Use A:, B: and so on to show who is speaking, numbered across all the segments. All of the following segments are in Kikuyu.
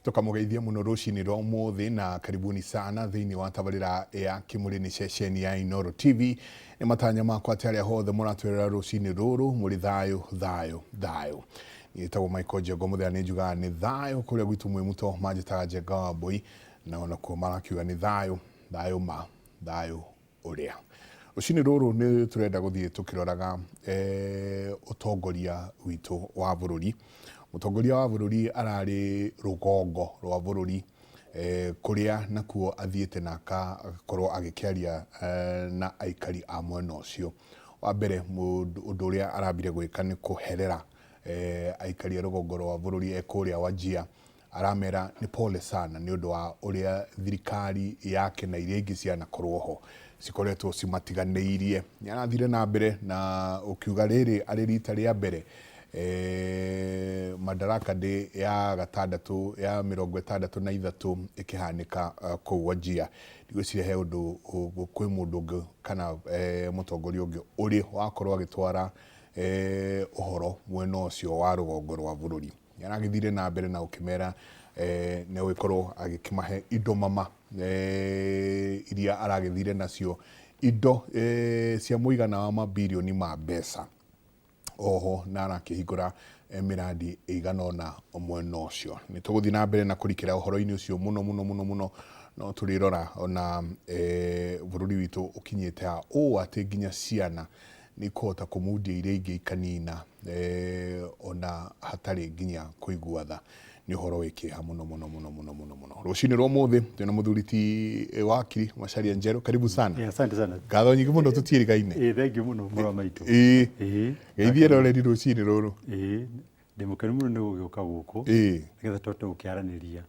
A: Tũkamũgeithia mũno rũcinĩ rwa ũmũthĩ na karibuni sana thĩinĩ wa tabarĩra ya Kĩmũrĩ nĩ ceceni ya Inooro TV. Nĩ matanya makwa atĩ arĩa hothe mũratwerera rũcinĩ rũrũ mũrĩ thayũ thayũ thayũ. Niĩ Michael Njenga mũthenya nĩ njugaga nĩ thayũ kũrĩa gwitũ mwĩ mũto manjĩtaga Njenga wa Mbũi na onakuo marakiuga nĩ thayũ thayũ ma thayũ ũrĩa. Rũcinĩ rũrũ nĩ tũrenda gũthiĩ tũkĩroraga ũtongoria witũ wa bũrũri. Mũtongoria wa bũrũri ararĩ rũgongo rwa bũrũri kũrĩa nakuo athiĩte na akakorwo agĩkĩaria na aikari a mwena ũcio. Wa mbere ũndũ ũrĩa arambire gwĩka nĩ kũherera aikari a rũgongo rwa bũrũri e kũrĩa Wajir. Aramera nĩ pole sana nĩ ũndũ wa ũrĩa thirikari yake na iria ingĩ cianakorwo ho cikoretwo cimatiganĩirie. Nĩ arathire na mbere na ũkiuga rĩrĩ arĩ rita rĩa mbere Madaraka Day ya gatandatũ ya 63 ĩkĩhanĩka kũu Wajir. Ndigwĩciria he ũndũ kwĩ mũndũ ũngĩ kana mũtongoria ũngĩ ũrĩ wakorwo agĩtwara ũhoro mwena ũcio wa rũgongo rwa bũrũri. Nĩ aragĩthire na mbere na gũkĩmera nĩ agũgĩkorwo agĩkĩmahe indo mama iria aragĩthire nacio indo cia mũigana wa mabirioni ma mbeca. Oho na arakĩhingũra mĩrandi ĩigana ũna mwena ũcio. Nĩ tũgũthiĩ na mbere na kũrikĩra ũhoro-inĩ ũcio mũno mũno mũno mũno no tũrĩrora ona bũrũri witũ ũkinyĩte ha ũũ atĩ nginya ciana nĩ ikũhota kũmundia iria ingĩ ikanina ona hatarĩ nginya kũigua tha. Nĩ ũhoro wĩ kĩeha mũno mũno mũno mũno mũno mũno. Rũcinĩ rwa ũmũthĩ twĩna mũthuri ti wakiri Macharia Njeru, karibu sana.
B: Yeah, asante sana.
A: Ngatho nyingĩ mũno tũtiĩrĩgaine.
B: Ĩĩ, thank you mũno mũrũ wa maitũ.
A: Ĩĩ. Geithie eroreri rũcinĩ rũrũ.
B: Ĩĩ, ndĩ mũkenu mũno nĩ gũgĩũka gũkũ. Nĩgetha tũhote gũkĩaranĩria.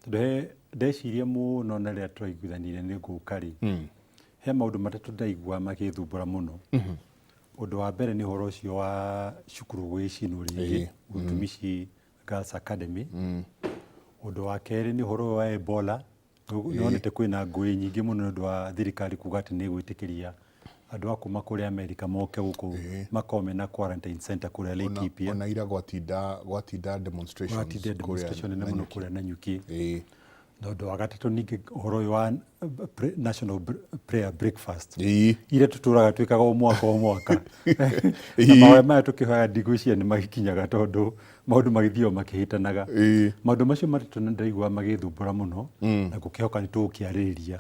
B: Tondũ he ndeciria mũno na rĩrĩa twaiguithanire nĩ ngũka rĩ, he maũndũ matatũ ndaigua magĩthumbũra mũno. Ũndũ wa mbere nĩ ũhoro ũcio wa cukuru gũgĩcinwo rĩngĩ, Utumishi Girls Academy. Ũndũ wa kerĩ nĩ ũhoro wa Ebola. Nĩwonete kwĩna ngũĩ nyingĩ mũno nĩ ũndũ wa thirikari kuga atĩ nĩ ĩgwĩtĩkĩria andũ a kuma kũrĩa America moke gũkũ makorwo mena quarantine center kũrĩa Laikipia.
A: Ona ira gwatinda demonstrations.
B: Gwatinda demonstration nene mũno kũrĩa Nanyuki. Na ũndũ wa gatatũ ningĩ ũhoro ũyũ wa National Prayer Breakfast. Iria tũtũraga twĩkaga o mwaka o mwaka. Na mahoya maya tũkĩhoya ndigwĩciria nĩ magĩkinyaga tondũ maũndũ magĩthiĩ o makĩhĩtanaga. Maũndũ macio matatũ nĩ ndĩraigua magĩthumbũra mũno na ngũkĩhoka nĩ tũgũkĩarĩrĩria.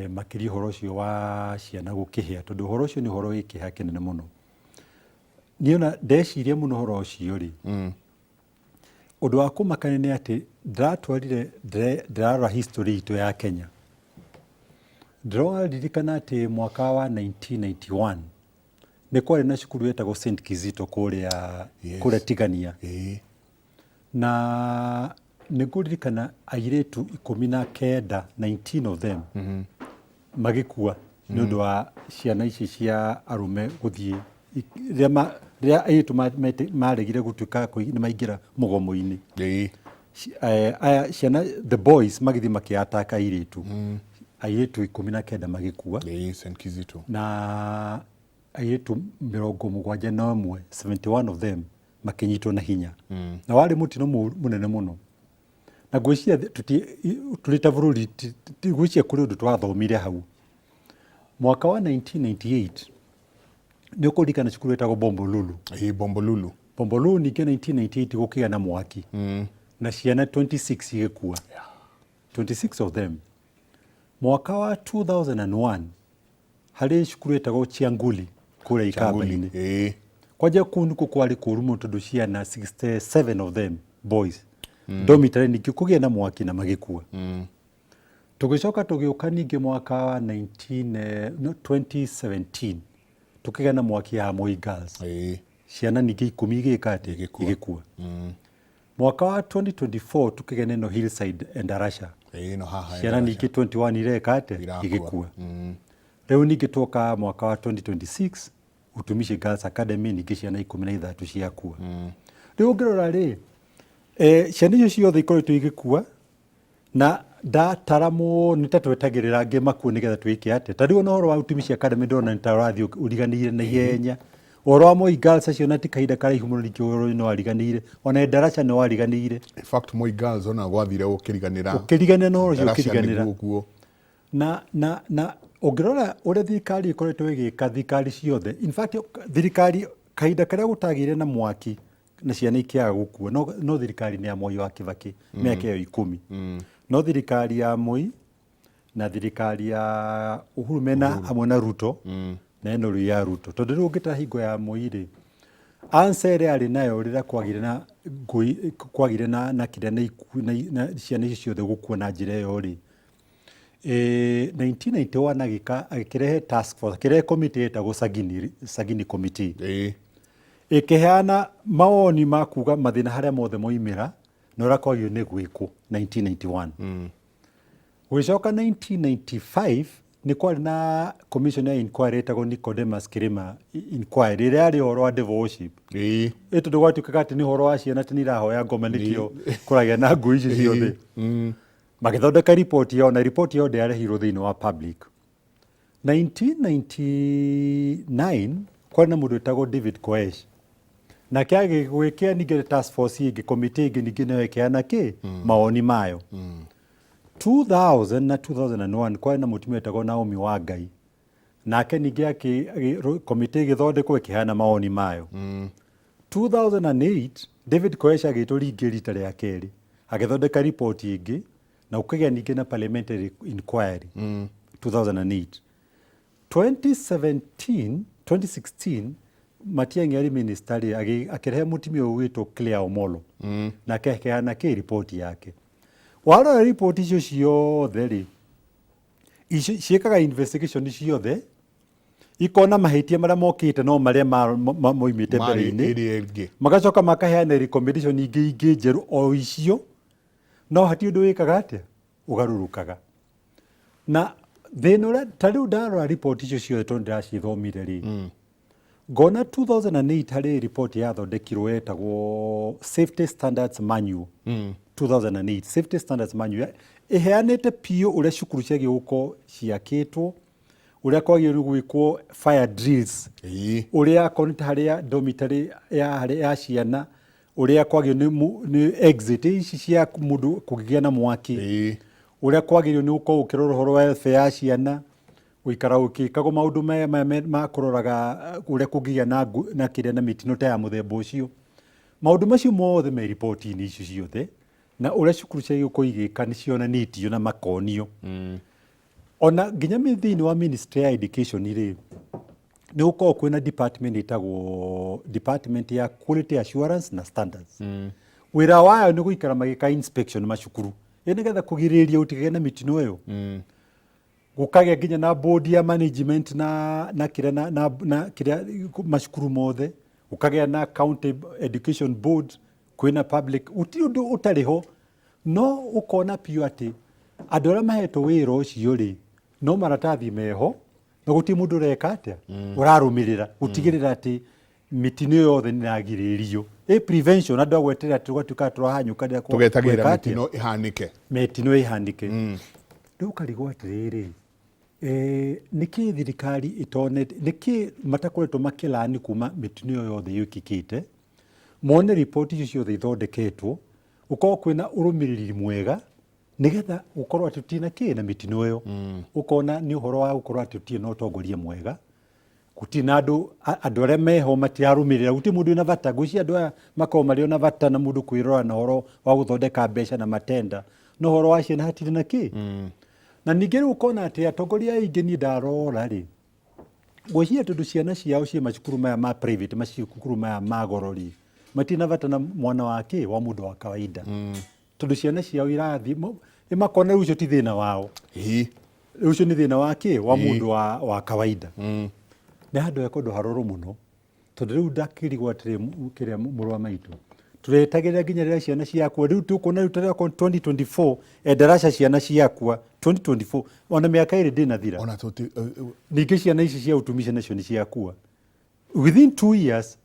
B: Makĩria ũhoro ũcio wa ciana gũkĩhĩa tondũ ũhoro ũcio nĩ ũhoro wĩ kĩeha kĩnene mũno. Niĩ ona ndeciria mũno ũhoro ũcio rĩ, ũndũ wa kũmakania nĩ atĩ ndĩratwarire ndĩrarora history itũ ya Kenya. Ndĩraririkana atĩ mwaka wa 1991 nĩ kwarĩ na cukuru yetagwo St Kizito kũrĩa kũrĩa Tigania. Na nĩ ngũririkana airĩtu 19, 19 of them magĩkua nĩ ũndũ wa ciana ici cia arũme gũthiĩ rĩrĩa airĩtu maregire gũtuĩka nĩ maingĩra mũgomo-inĩ. Aya ciana the boys magĩthiĩ makĩataka airĩtu. Airĩtu 19 magĩkua.
A: St Kizito.
B: Na airĩtu 71, 71 of them makĩnyitwo na hinya. Na warĩ mũtino mũnene mũno. Na ngwĩciria tũrĩ ta bũrũri ngwĩciria kũrĩ ũndũ twathomire hau. Mwaka wa 1998 nĩ ũkũririkana cukuru ĩtagwo Bombolulu.
A: Ĩĩ, Bombolulu.
B: Bombolulu ningĩ 1998 gũkĩgĩa na mwaki. Na ciana 26 igĩkua. 26 of them. Mwaka wa 2001 harĩ cukuru ĩtagwo Chianguli kũrĩa Ikamba-inĩ. Kwanja kũu nĩkuo kwarĩ kũru mũno tondũ ciana 67 of them boys. Dormitory ningĩ kũgĩa na mwaki na magĩkua. Tũgĩcoka tũgĩũka ningĩ mwaka wa no, 2017 tũkĩgĩa na mwaki ya Moi Girls. Ciana ningĩ 10 igĩka atĩ? Igĩkua. Mwaka wa 2024 tũkĩgĩa na ĩno Hillside Endarasha.
A: Ĩno haha
B: Ciana ningĩ 21 ireka atĩa? Igĩkua. Rĩu ningĩ twoka mwaka wa 2026 Utumishi Girls Academy ningĩ ciana 13 ciakua. Rĩu ũngĩrora rĩ, ciana icio ciothe ikoretwo igĩkua na ndatara mũno nĩ ta twetagĩrĩra angĩ makue nĩgetha twĩke atĩa. Ta rĩu ona ũhoro wa Utumishi Academy ndĩrona nĩ ta ũrathiĩ ũriganĩire na ihenya. Ũhoro wa Moi Girls acio na ti kahinda karaihu mũno ningĩ ũhoro ũyũ nĩ wariganĩire, ona Endarasha nĩ wariganĩire.
A: In fact, Moi Girls ona gwathire ũkĩriganĩra.
B: Ũkĩriganĩra na ũhoro ũcio
A: Endarasha
B: ũkĩriganĩra.
A: nĩguo guo.
B: Na ũngĩrora ũrĩa thirikari ĩkoretwo ĩgĩka, thirikari ciothe, in fact thirikari kahinda karĩa gũtagĩire na mwaki na ciana ikĩaga gũkua, no thirikari-inĩ ya Mwai wa Kibaki mĩaka ĩyo 10, no thirikari ya Moi na thirikari ya Uhuru mena hamwe na Ruto na ĩno rĩu ya Ruto, tondũ rĩu ũngĩtara hingo ya Moi rĩ, answer ĩrĩa arĩ nayo rĩrĩa kwagĩire na ngũi, kwagĩire na kĩrĩa na ikuũ, na ciana icio ciothe gũkua na njĩra ĩyo rĩ, 1991 agĩka agĩkĩrehe task force, akĩrehe committee ĩtagwo Sagini Committee, ĩkĩheana mawoni ma kuga mathĩna harĩa mothe moimĩra na ũrĩa kwagĩrĩirwo nĩ gwĩkwo 1991. Gũgĩcoka 1995 nĩ kwarĩ na commission ya inquiry ĩtagwo Nicodemus Kirima inquiry, ĩrĩa yarĩ ũhoro wa devil worship. Ĩ tondũ gwatuĩkaga atĩ nĩ ũhoro wa ciana atĩ nĩ irahoya ngoma nĩkĩo kũragĩa na ngũĩ icio ciothe. Magĩthondeka riboti yao na riboti yao ndĩarehirwo thĩinĩ wa public. 1999 kwarĩ na mũndũ wĩtagwo David Koech, nake agĩgwĩkĩa ningĩ task force ĩngĩ, committee ĩngĩ ningĩ nayo ĩkĩheana kĩ mawoni mayo. 2000 na 2001 kwarĩ na mũtumia wĩtagwo Naomi Wangai, nake ningĩ committee ĩgĩthondekwo ĩkĩheana mawoni mayo. 2008 David Koech agĩtwo rĩngĩ rita rĩa kerĩ, agĩthondeka riboti ĩngĩ na gũkĩgĩa ningĩ na parliamentary inquiry 2008. 2017, 2016 Matiang'i arĩ minister rĩ, akĩrehe mũtumia ũyũ wĩtwo Claire Omolo, nake akĩheana kĩ riboti yake. Warora riboti icio ciothe rĩ, icio ciĩkaga investigation ciothe, ikona mahĩtia marĩa mokĩte no marĩa moimĩte
A: Marĩ
B: mbere-inĩ,
A: ĩrĩa ĩngĩ.
B: Magacoka makaheana recommendation ingĩ njerũ o icio, no hatirĩ ũndũ wĩkaga atĩa ũgarũrũkaga. Na thĩna ũrĩa ta rĩu ndarora riboti icio ciothe tondũ ndĩracithomire rĩ, ngona 2008 harĩ riboti yathondekirwo yetagwo Safety Standards Manual. 2008 Safety Standards Manual ĩheanĩte biũ ũrĩa cukuru ciagĩrĩirwo gũkorwo ciakĩtwo, ũrĩa kwagĩrĩirwo gwĩkwo fire drills, ũrĩa akorwo nĩ ta harĩa dormitory ya harĩa ya ciana, ũrĩa kwagĩrĩirwo nĩ exit ici cia mũndũ kũngĩgĩa na mwaki, ũrĩa kwagĩrĩirwo nĩ gũkorwo ũkĩrora ũhoro wa welfare ya ciana, gũikara ũgĩkagwo maũndũ maya ma kũroraga ũrĩa kũngĩgĩa na na kĩrĩa na mĩtino ta ya mũthemba ũcio. Maũndũ macio mothe me riboti-inĩ icio ciothe, na ũrĩa cukuru ciagĩrĩirwo gũkorwo igĩka nĩ cionanĩtio na makonio. Ona nginya thĩinĩ wa ministry ya education rĩ, nĩ gũkoragwo kwĩna department ĩtagwo department ya quality assurance na standards. Wĩra wayo nĩ gũikara magĩka inspection macukuru, ĩ nĩgetha kũgirĩrĩria gũtikagĩe na mĩtino ĩyo. Gũkagĩa nginya na board ya management na kĩrĩa na kĩrĩa macukuru mothe, gũkagĩa na county education board, kwĩna public, gũtirĩ ũndũ ũtarĩ ho. No ũkona biũ atĩ andũ arĩa mahetwo wĩra ũcio rĩ, no maratathi meho, na gũtirĩ mũndũ ũreka atĩa, ũrarũmĩrĩra gũtigĩrĩra atĩ mĩtino yothe nĩ ĩragirĩrĩrio. Ĩ prevention, andũ a gweterera tũgatuĩka tũrahanyũka rĩrĩa
A: Tũgetagĩrĩra
B: gweka atĩa?
A: mĩtino ĩhanĩke.
B: Mĩtino ĩhanĩke. Rĩu ũkarigwo atĩrĩrĩ, nĩkĩ thirikari ĩtonete, nĩkĩ matakoretwo makĩlani kuma mĩtino ĩyo yothe yũkĩkĩte, mone riboti icio ciothe ithondeketwo, gũkorwo kwĩna ũrũmĩrĩri mwega, nĩgetha gũkorwo atĩ tũtirĩ na kĩ na mĩtino ĩyo. Ũkona nĩ ũhoro wa gũkorwo atĩ tũtirĩ na ũtongoria mwega, gũtirĩ na andũ, andũ arĩa meho matirarũmĩrĩra, gũtirĩ mũndũ wĩna bata. Ngwĩciria andũ aya makoragwo marĩ ona bata na mũndũ kwĩrora na ũhoro wa gũthondeka mbeca na matenda, no ũhoro wa ciana hatirĩ na kĩ. Na ningĩ rĩu ũkona atĩ atongoria aingĩ niĩ ndarora rĩ, ngwĩciria tondũ ciana ciao ciĩ macukuru maya ma private, macukuru maya ma goro rĩ, matirĩ na bata na mwana wa kĩ, wa mũndũ wa kawaida. Tondũ ciana ciao irathiĩ, makona rĩu ũcio ti thĩna wao. Rĩu ũcio nĩ thĩna wa kĩ, wa mũndũ wa kawaida. Nĩ handũ he kũndũ haroro mũno, tondũ rĩu ndakĩrigwo atĩrĩ, kĩrĩa mũrũ wa maitũ, tũretagĩrĩra nginya rĩrĩa ciana ciakua. Rĩu tũkuona rĩu tarĩ okorwo 2024, Endarasha ciana ciakua 2024, ona mĩaka ĩrĩ ndĩnathira.
A: Ona tũti,
B: Ningĩ ciana ici cia utumishi nacio nĩ ciakua. Within 2 years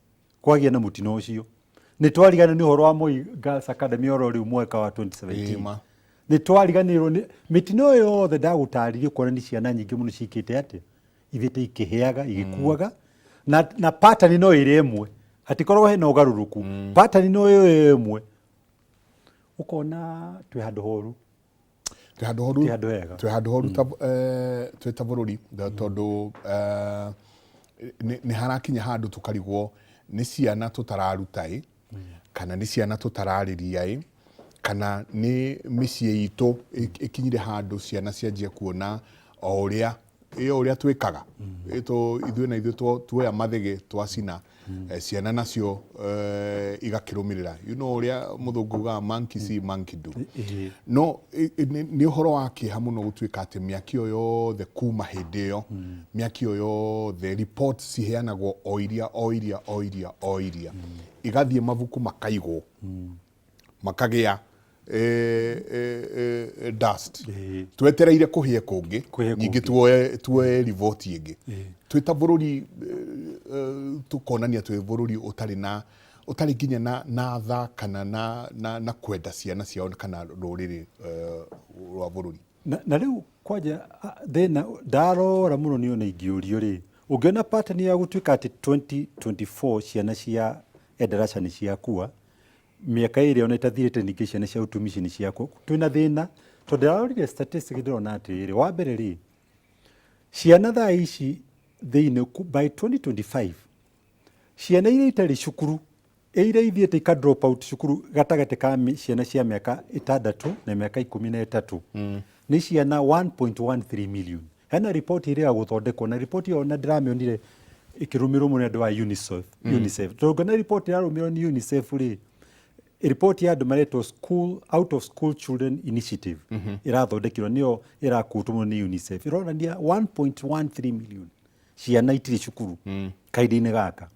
B: kwagĩa na mũtino ũcio. Nĩ twariganĩrwo nĩ ũhoro wa Moi Girls Academy oro rĩu mwaka wa 2017.
A: Ĩma.
B: Nĩ twariganĩrwo nĩ mĩtino ĩyo yothe ndagũtarĩria, ũkona nĩ ciana nyingĩ mũno cikĩte atĩa, ithiĩte ikĩhĩaga, igĩkuaga. Na pattern no ĩrĩ ĩmwe, hatikoragwo hena ũgarũrũku. Pattern no ĩyo ĩmwe, ũkona twĩ handũ horu.
A: Twĩ handũ horu.
B: Twĩ handũ hega.
A: Twĩ handũ horu ta twĩ ta bũrũri, tondũ nĩ harakinya handũ tũkarigwo nĩ ciana tũtararuta ĩ, kana nĩ ciana tũtararĩria ĩ, kana nĩ mĩciĩ itũ ĩkinyire handũ ciana cianjia kuona o ũrĩa ĩ o ũrĩa twĩkaga. Ĩ ithuĩ na ithuĩ tuoya mathĩgĩ twacina, ciana nacio igakĩrũmĩrĩra, you know ũrĩa mũthũngũ ugaga, "Monkey see, monkey do." No nĩ ũhoro wa kĩeha mũno gũtuĩka atĩ mĩaka ĩyo yothe, kuma hĩndĩ ĩyo, mĩaka ĩyo yothe, report ciheanagwo o iria o iria o iria o iria, igathiĩ mabuku makaigwo, makagĩa dust, twetereire kũhĩe kũngĩ.
B: Kũhĩe.
A: Ningĩ
B: Kũngĩ.
A: Tuoye riboti ĩngĩ. Twĩ ta bũrũri, tũkonania twĩ bũrũri ũtarĩ na ũtarĩ nginya na tha kana na kwenda ciana ciao kana rũrĩrĩ rwa bũrũri.
B: Na rĩu kwanja thĩna ndarora mũno nĩ ona ingĩũrio rĩ, ũngĩona pattern ya gũtuĩka atĩ 2024 ciana cia Endarasha nĩ ciakua, mĩaka ĩrĩa ona ĩtathirĩte ningĩ ciana cia utumishi nĩ ciakua, twĩna thĩna, tondũ ndĩrarorire statistics, ndĩrona atĩrĩrĩ, wa mbere rĩ, ciana thaa ici thĩinĩ by 2025, ciana iria itarĩ cukuru, iria ithiĩte ika drop out cukuru gatagatĩ ka ciana cia mĩaka 6 na mĩaka 13 nĩ ciana 1.13 million. Hena riboti ĩrĩa ya gũthondekwo, na riboti ĩyo ona ndĩramĩonire ĩkĩrũmĩrwo mũno nĩ andũ a UNICEF. UNICEF, tondũ ngona riboti ĩrarũmĩrwo nĩ UNICEF rĩ, riboti ya andũ maretwo School Out of School Children Initiative ĩrathondekirwo, nĩyo ĩrakutwo mũno nĩ UNICEF, ĩronania 1.13 million ciana itirĩ cukuru kahinda-inĩ gaka.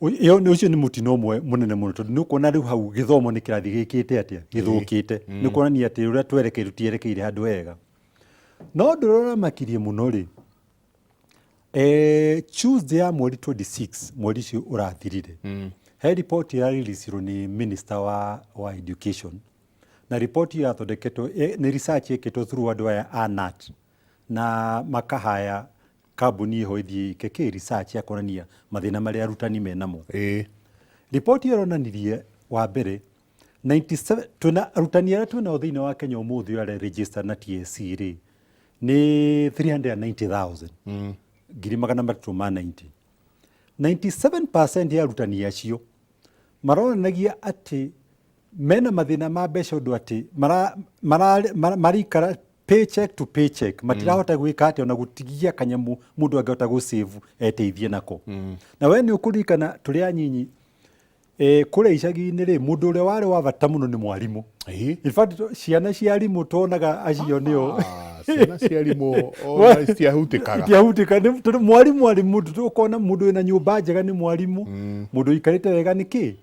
B: Ĩyo ũcio nĩ mũtino ũmwe mũnene mũno, tondũ nĩ ũkuona rĩu hau gĩthomo nĩ kĩrathiĩ gĩkĩte atĩa, gĩthũkĩte. Nĩ kuonania atĩ ũrĩa twerekeire tũtierekeire handũ hega. No ũndũ ũrĩa ũramakirie mũno rĩ, Tuesday ya mweri 26, mweri ũcio ũrathirire, he riboti ĩrareleasirwo nĩ minister wa education, na riboti ĩyo yathondeketwo nĩ research ĩkĩtwo through andũ aya a KNUT, na makahaya kambuni ĩho ĩthiĩ ĩke kĩ research ya kuonania mathĩna marĩa arutani menamo. Riboti ĩyo ĩronanirie, wa mbere, 97, twĩna arutani arĩa twĩnao thĩinĩ wa Kenya ũmũthĩ ũyũ arĩa registered na TSC rĩ, nĩ 390,000, 390,000. 97% ya arutani acio maronanagia atĩ mena mathĩna ma mbeca, ũndũ atĩ maraikara paycheck to paycheck, matirahota gwĩka atĩ ona gũtigia kanyamũ mũndũ angĩhota gũsave eteithie nako. Na we nĩ ũkũririkana tũrĩ anyinyi, kũrĩa icagi-inĩ rĩ, mũndũ ũrĩa warĩ wa bata mũno nĩ mwarimũ. In fact, ciana cia arimũ tuonaga acio nĩo
A: Ah, ciana cia arimũ ona citiahutĩkaga.
B: Itiahutĩka tondũ mwarimũ arĩ mũndũ, ũkona mũndũ wĩna nyũmba njega nĩ mwarimũ, mũndũ ũikarĩte wega nĩ kĩ,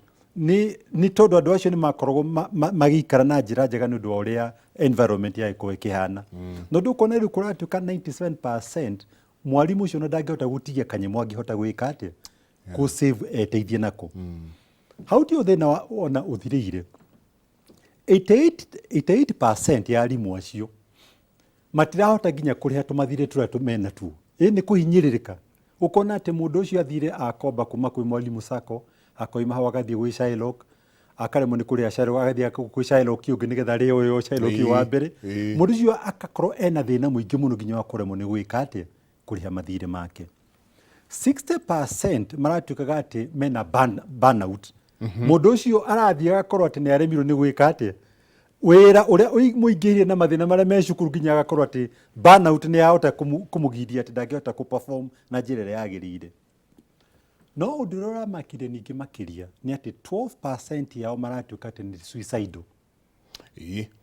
B: nĩ tondũ andũ acio nĩ makoragwo magĩikara na njĩra njega nĩ ũndũ wa ũrĩa environment yagĩkorwo ĩkĩhana. No ndũ ũkona rĩu kũratuĩka 97% mwarimũ ũcio ona ndangĩhota gũtigia kanyamũ angĩhota gwĩka atĩa, kũ save eteithie nako. Hau tio thĩna ona ũthirĩire. 88% ya arimũ acio matirahota nginya kũrĩha tũmathirĩ tũrĩa menatuo. Ĩ nĩ kũhinyĩrĩrĩka, ũkona atĩ mũndũ ũcio athire akomba kuma kwĩ mwalimu sacco, akoima hau agathiĩ gwĩ Shylock, akaremwo nĩ kũrĩha Shylock, agathiĩ kwĩ Shylock ũngĩ nĩgetha arĩhe ũyũ Shylock wa mbere. Mũndũ ũcio akakorwo ena thĩna mũingĩ mũno nginya wa kũremwo nĩ gwĩka atĩa, kũrĩha mathirĩ make. 60% maratuĩkaga atĩ mena burnout. Mũndũ ũcio arathiĩ agakorwo atĩ nĩ aremirwo nĩ gwĩka atĩa, wĩra ũrĩa mũingĩhire na mathĩna marĩa me cukuru, nginya agakorwo atĩ burnout nĩ yahota kũmũgiria atĩ ndangĩhota kũ-perform na njĩra ĩrĩa yagĩrĩire. No ũndũ ũrĩa ũramakire ningĩ makĩria nĩ atĩ 12% yao maratuĩka atĩ nĩ suicidal,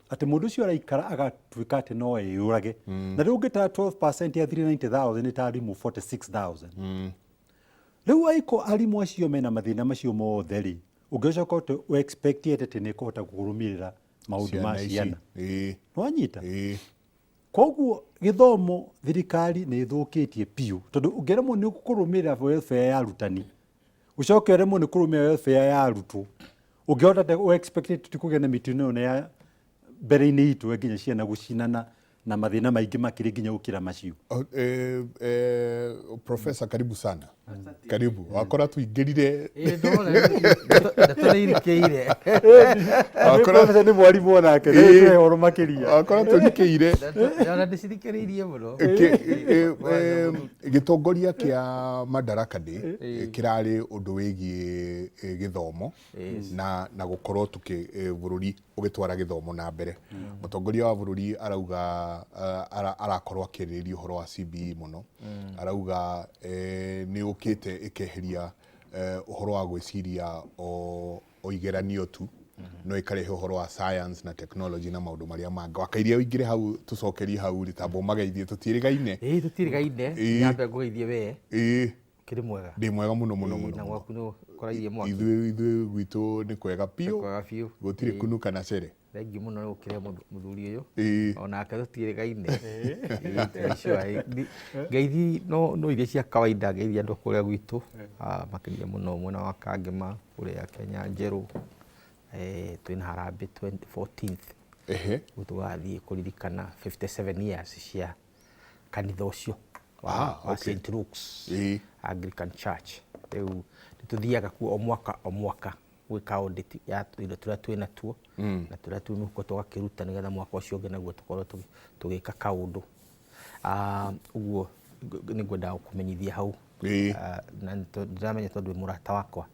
B: atĩ mũndũ ũcio araikara agatuĩka atĩ no eyũrage. Na rĩu ũngĩtara 12% ya 390,000 nĩ ta arimũ 46,000. Rĩu aiko arimũ acio mena mathĩna macio mothe rĩ, ũngĩcoka ũte expect atĩ nĩ ĩkũhota kũrũmĩrĩra maũndũ ma
A: ici.
B: Ciana nĩwanyita? Koguo gĩthomo thirikari nĩ ĩthũkĩtie biũ, tondũ ũngĩremwo nĩ kũrũmĩrĩra welfare ya arutani, ũcoke ũremwo nĩ kũrũmĩrĩra welfare ya arutwo, ũngĩhota atĩa ũ expect tũtikũgĩa na mĩtino ĩno ya mbere-inĩ itũ nginya ciana gũcinana? Na mathĩna maingĩ makĩrĩ nginya gũkĩra macio.
A: Oh, Professor, karibu sana. Karibu. Wakora tuingĩrire.
C: Ĩĩ, ndona ndeto nĩ irikĩire.
A: Wakora
B: Professor nĩ mwarimũ onake,
A: Ĩĩ.
B: nĩ ũhoro makĩria.
A: Wakora tũrikĩire.
C: Ona ndĩcirikĩrĩirie mũno.
A: Gĩtongoria kĩa Madaraka Day kĩrarĩ ũndũ wĩgiĩ gĩthomo na gũkorwo tũkĩ bũrũri ũgĩtwara gĩthomo na mbere. Mũtongoria wa bũrũri arauga arakorwo akĩarĩrĩria ũhoro wa CBE mũno. Arauga nĩ ũkĩte ĩkeheria ũhoro wa gwĩciria o igeranio tu, no ĩkarehe ũhoro wa science na technology na maũndũ marĩa mangĩ. Wakairia ũingĩre hau tũcokerie hau rĩ, tamba ũmageithie tũtiĩrĩgaine.
C: Ĩĩ, tũtiĩrĩgaine. Nyambe ngũgeithie we. Ũkĩrĩ mwega?
A: Ndĩ mwega mũno mũno mũno.
C: Na gwaku nĩ ũkorairie mwaki?
A: Ithuĩ gwitũ nĩ kwega biũ.
C: Kwega biũ.
A: Gũtirĩ kunuka na cere.
C: Thengiũ mũno nĩ gũkĩrĩa mũthuri ũyũ. Onake tũtiĩrĩgaine. Ngeithi no iria cia kawaida, ngeithi andũ kũrĩa gwitũ, makĩria mũno mwena wa Kangema, kũrĩa Kenya Njerũ. Twĩna harambĩ 14th. Rĩu tũgathiĩ kũririkana 57 years cia kanitha ũcio wa St Luke's Anglican Church. Rĩu nĩ tũthiaga kuo o mwaka o mwaka gwĩka audit ya indo tũrĩa twĩ natuo na tũrĩa twĩ mĩhuko tũgakĩruta nĩgetha mwaka ũcio ũngĩ naguo tũkorwo tũgĩka kaũndũ. Ũguo nĩ ngwendaga gũkũmenyithia hau. Na ndĩramenya tondũ wĩ mũrata wakwa,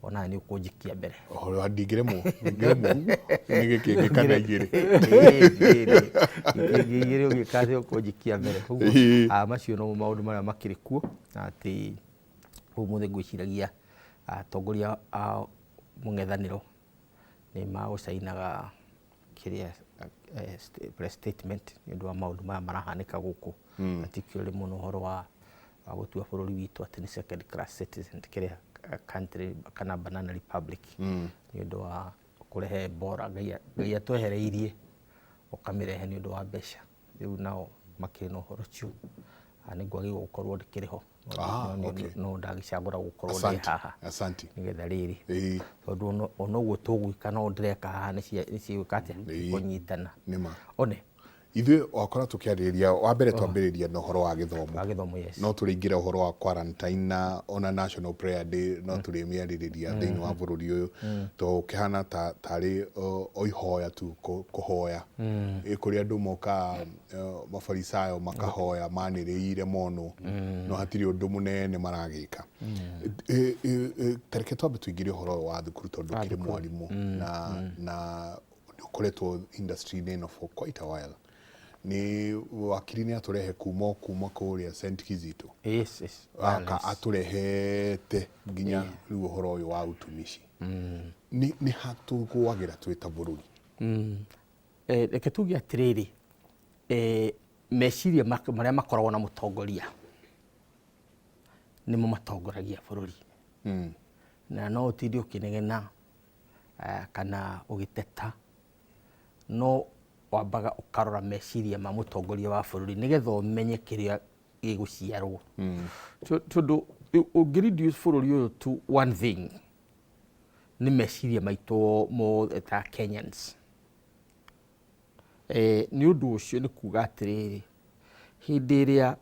C: ona nĩ ũkũnjikia mbere.
A: Ũhoro ndingĩremwo, ndingĩremwo. Nĩ gĩkĩngĩ kana igĩrĩ.
C: Gĩkĩngĩ igĩrĩ ũgĩka atĩ ũkũnjikia mbere. Ũguo, macio nomo maũndũ marĩa makĩrĩ kuo, na atĩ ũmũthĩ ngwĩciragia atongoria a mũng'ethanĩro nĩ magũcainaga kĩrĩa press statement nĩ ũndũ wa maũndũ maya marahanĩka gũkũ. Particularly mũno ũhoro wa gũtua bũrũri witũ atĩ nĩ second class citizen, kĩrĩa country kana banana republic. Nĩ ũndũ wa kũrehe Ebola, Ngai atwehereirie ũkamĩrehe nĩ ũndũ wa mbeca. Rĩu nao makĩrĩ na ũhoro ũcio. Nĩ ngwagĩrĩirwo gũkorwo ndĩkĩrĩ ho. No ndagĩcagũra gũkorwo ndĩ haha.
A: Asante.
C: Nĩgetha rĩrĩ. Tondũ ona ũguo tũgwĩka no ndĩreka haha nĩ cigwĩka atĩa? Kũnyitana.
A: Nĩ ma.
C: One.
A: Ithuĩ wakora tũkĩarĩrĩria, wa mbere twambĩrĩria na ũhoro wa gĩthomo.
C: Wa gĩthomo, yes.
A: No tũrĩingĩra ũhoro wa quarantine na ona National Prayer Day no tũrĩmĩarĩrĩria thĩinĩ wa bũrũri ũyũ. To ũkĩhana tarĩ o ihoya tu kũhoya. Kũrĩa andũ mokaga mabarisayo makahoya manĩrĩire monwo, no hatirĩ ũndũ mũnene maragĩka. Tareke twambe tũingĩre ũhoro ũyũ wa thukuru tondũ ũkĩrĩ mwarimũ na ũkoretwo industry-inĩ ĩno for quite a while. Nĩ wakiri nĩ atũrehe kuma kũrĩa St Kizito.
C: Yes, yes.
A: Aka atũrehete nginya rĩu ũhoro ũyũ wa utumishi. Nĩ hatũgũagĩra twĩ ta bũrũri?
C: Reke tuge atĩrĩrĩ, meciria marĩa makoragwo na mũtongoria nĩmo matongoragia bũrũri. Na no ũtinde ũkĩnegena kana ũgĩteta, no wambaga ũkarora meciria ma mũtongoria wa bũrũri nĩgetha ũmenye kĩrĩa gĩgũciarwo. Tondũ ũngĩ reduce bũrũri ũyũ to one thing, nĩ meciria maitũ mothe ta Kenyans. Nĩ ũndũ ũcio nĩ kuga atĩrĩrĩ, hĩndĩ ĩrĩa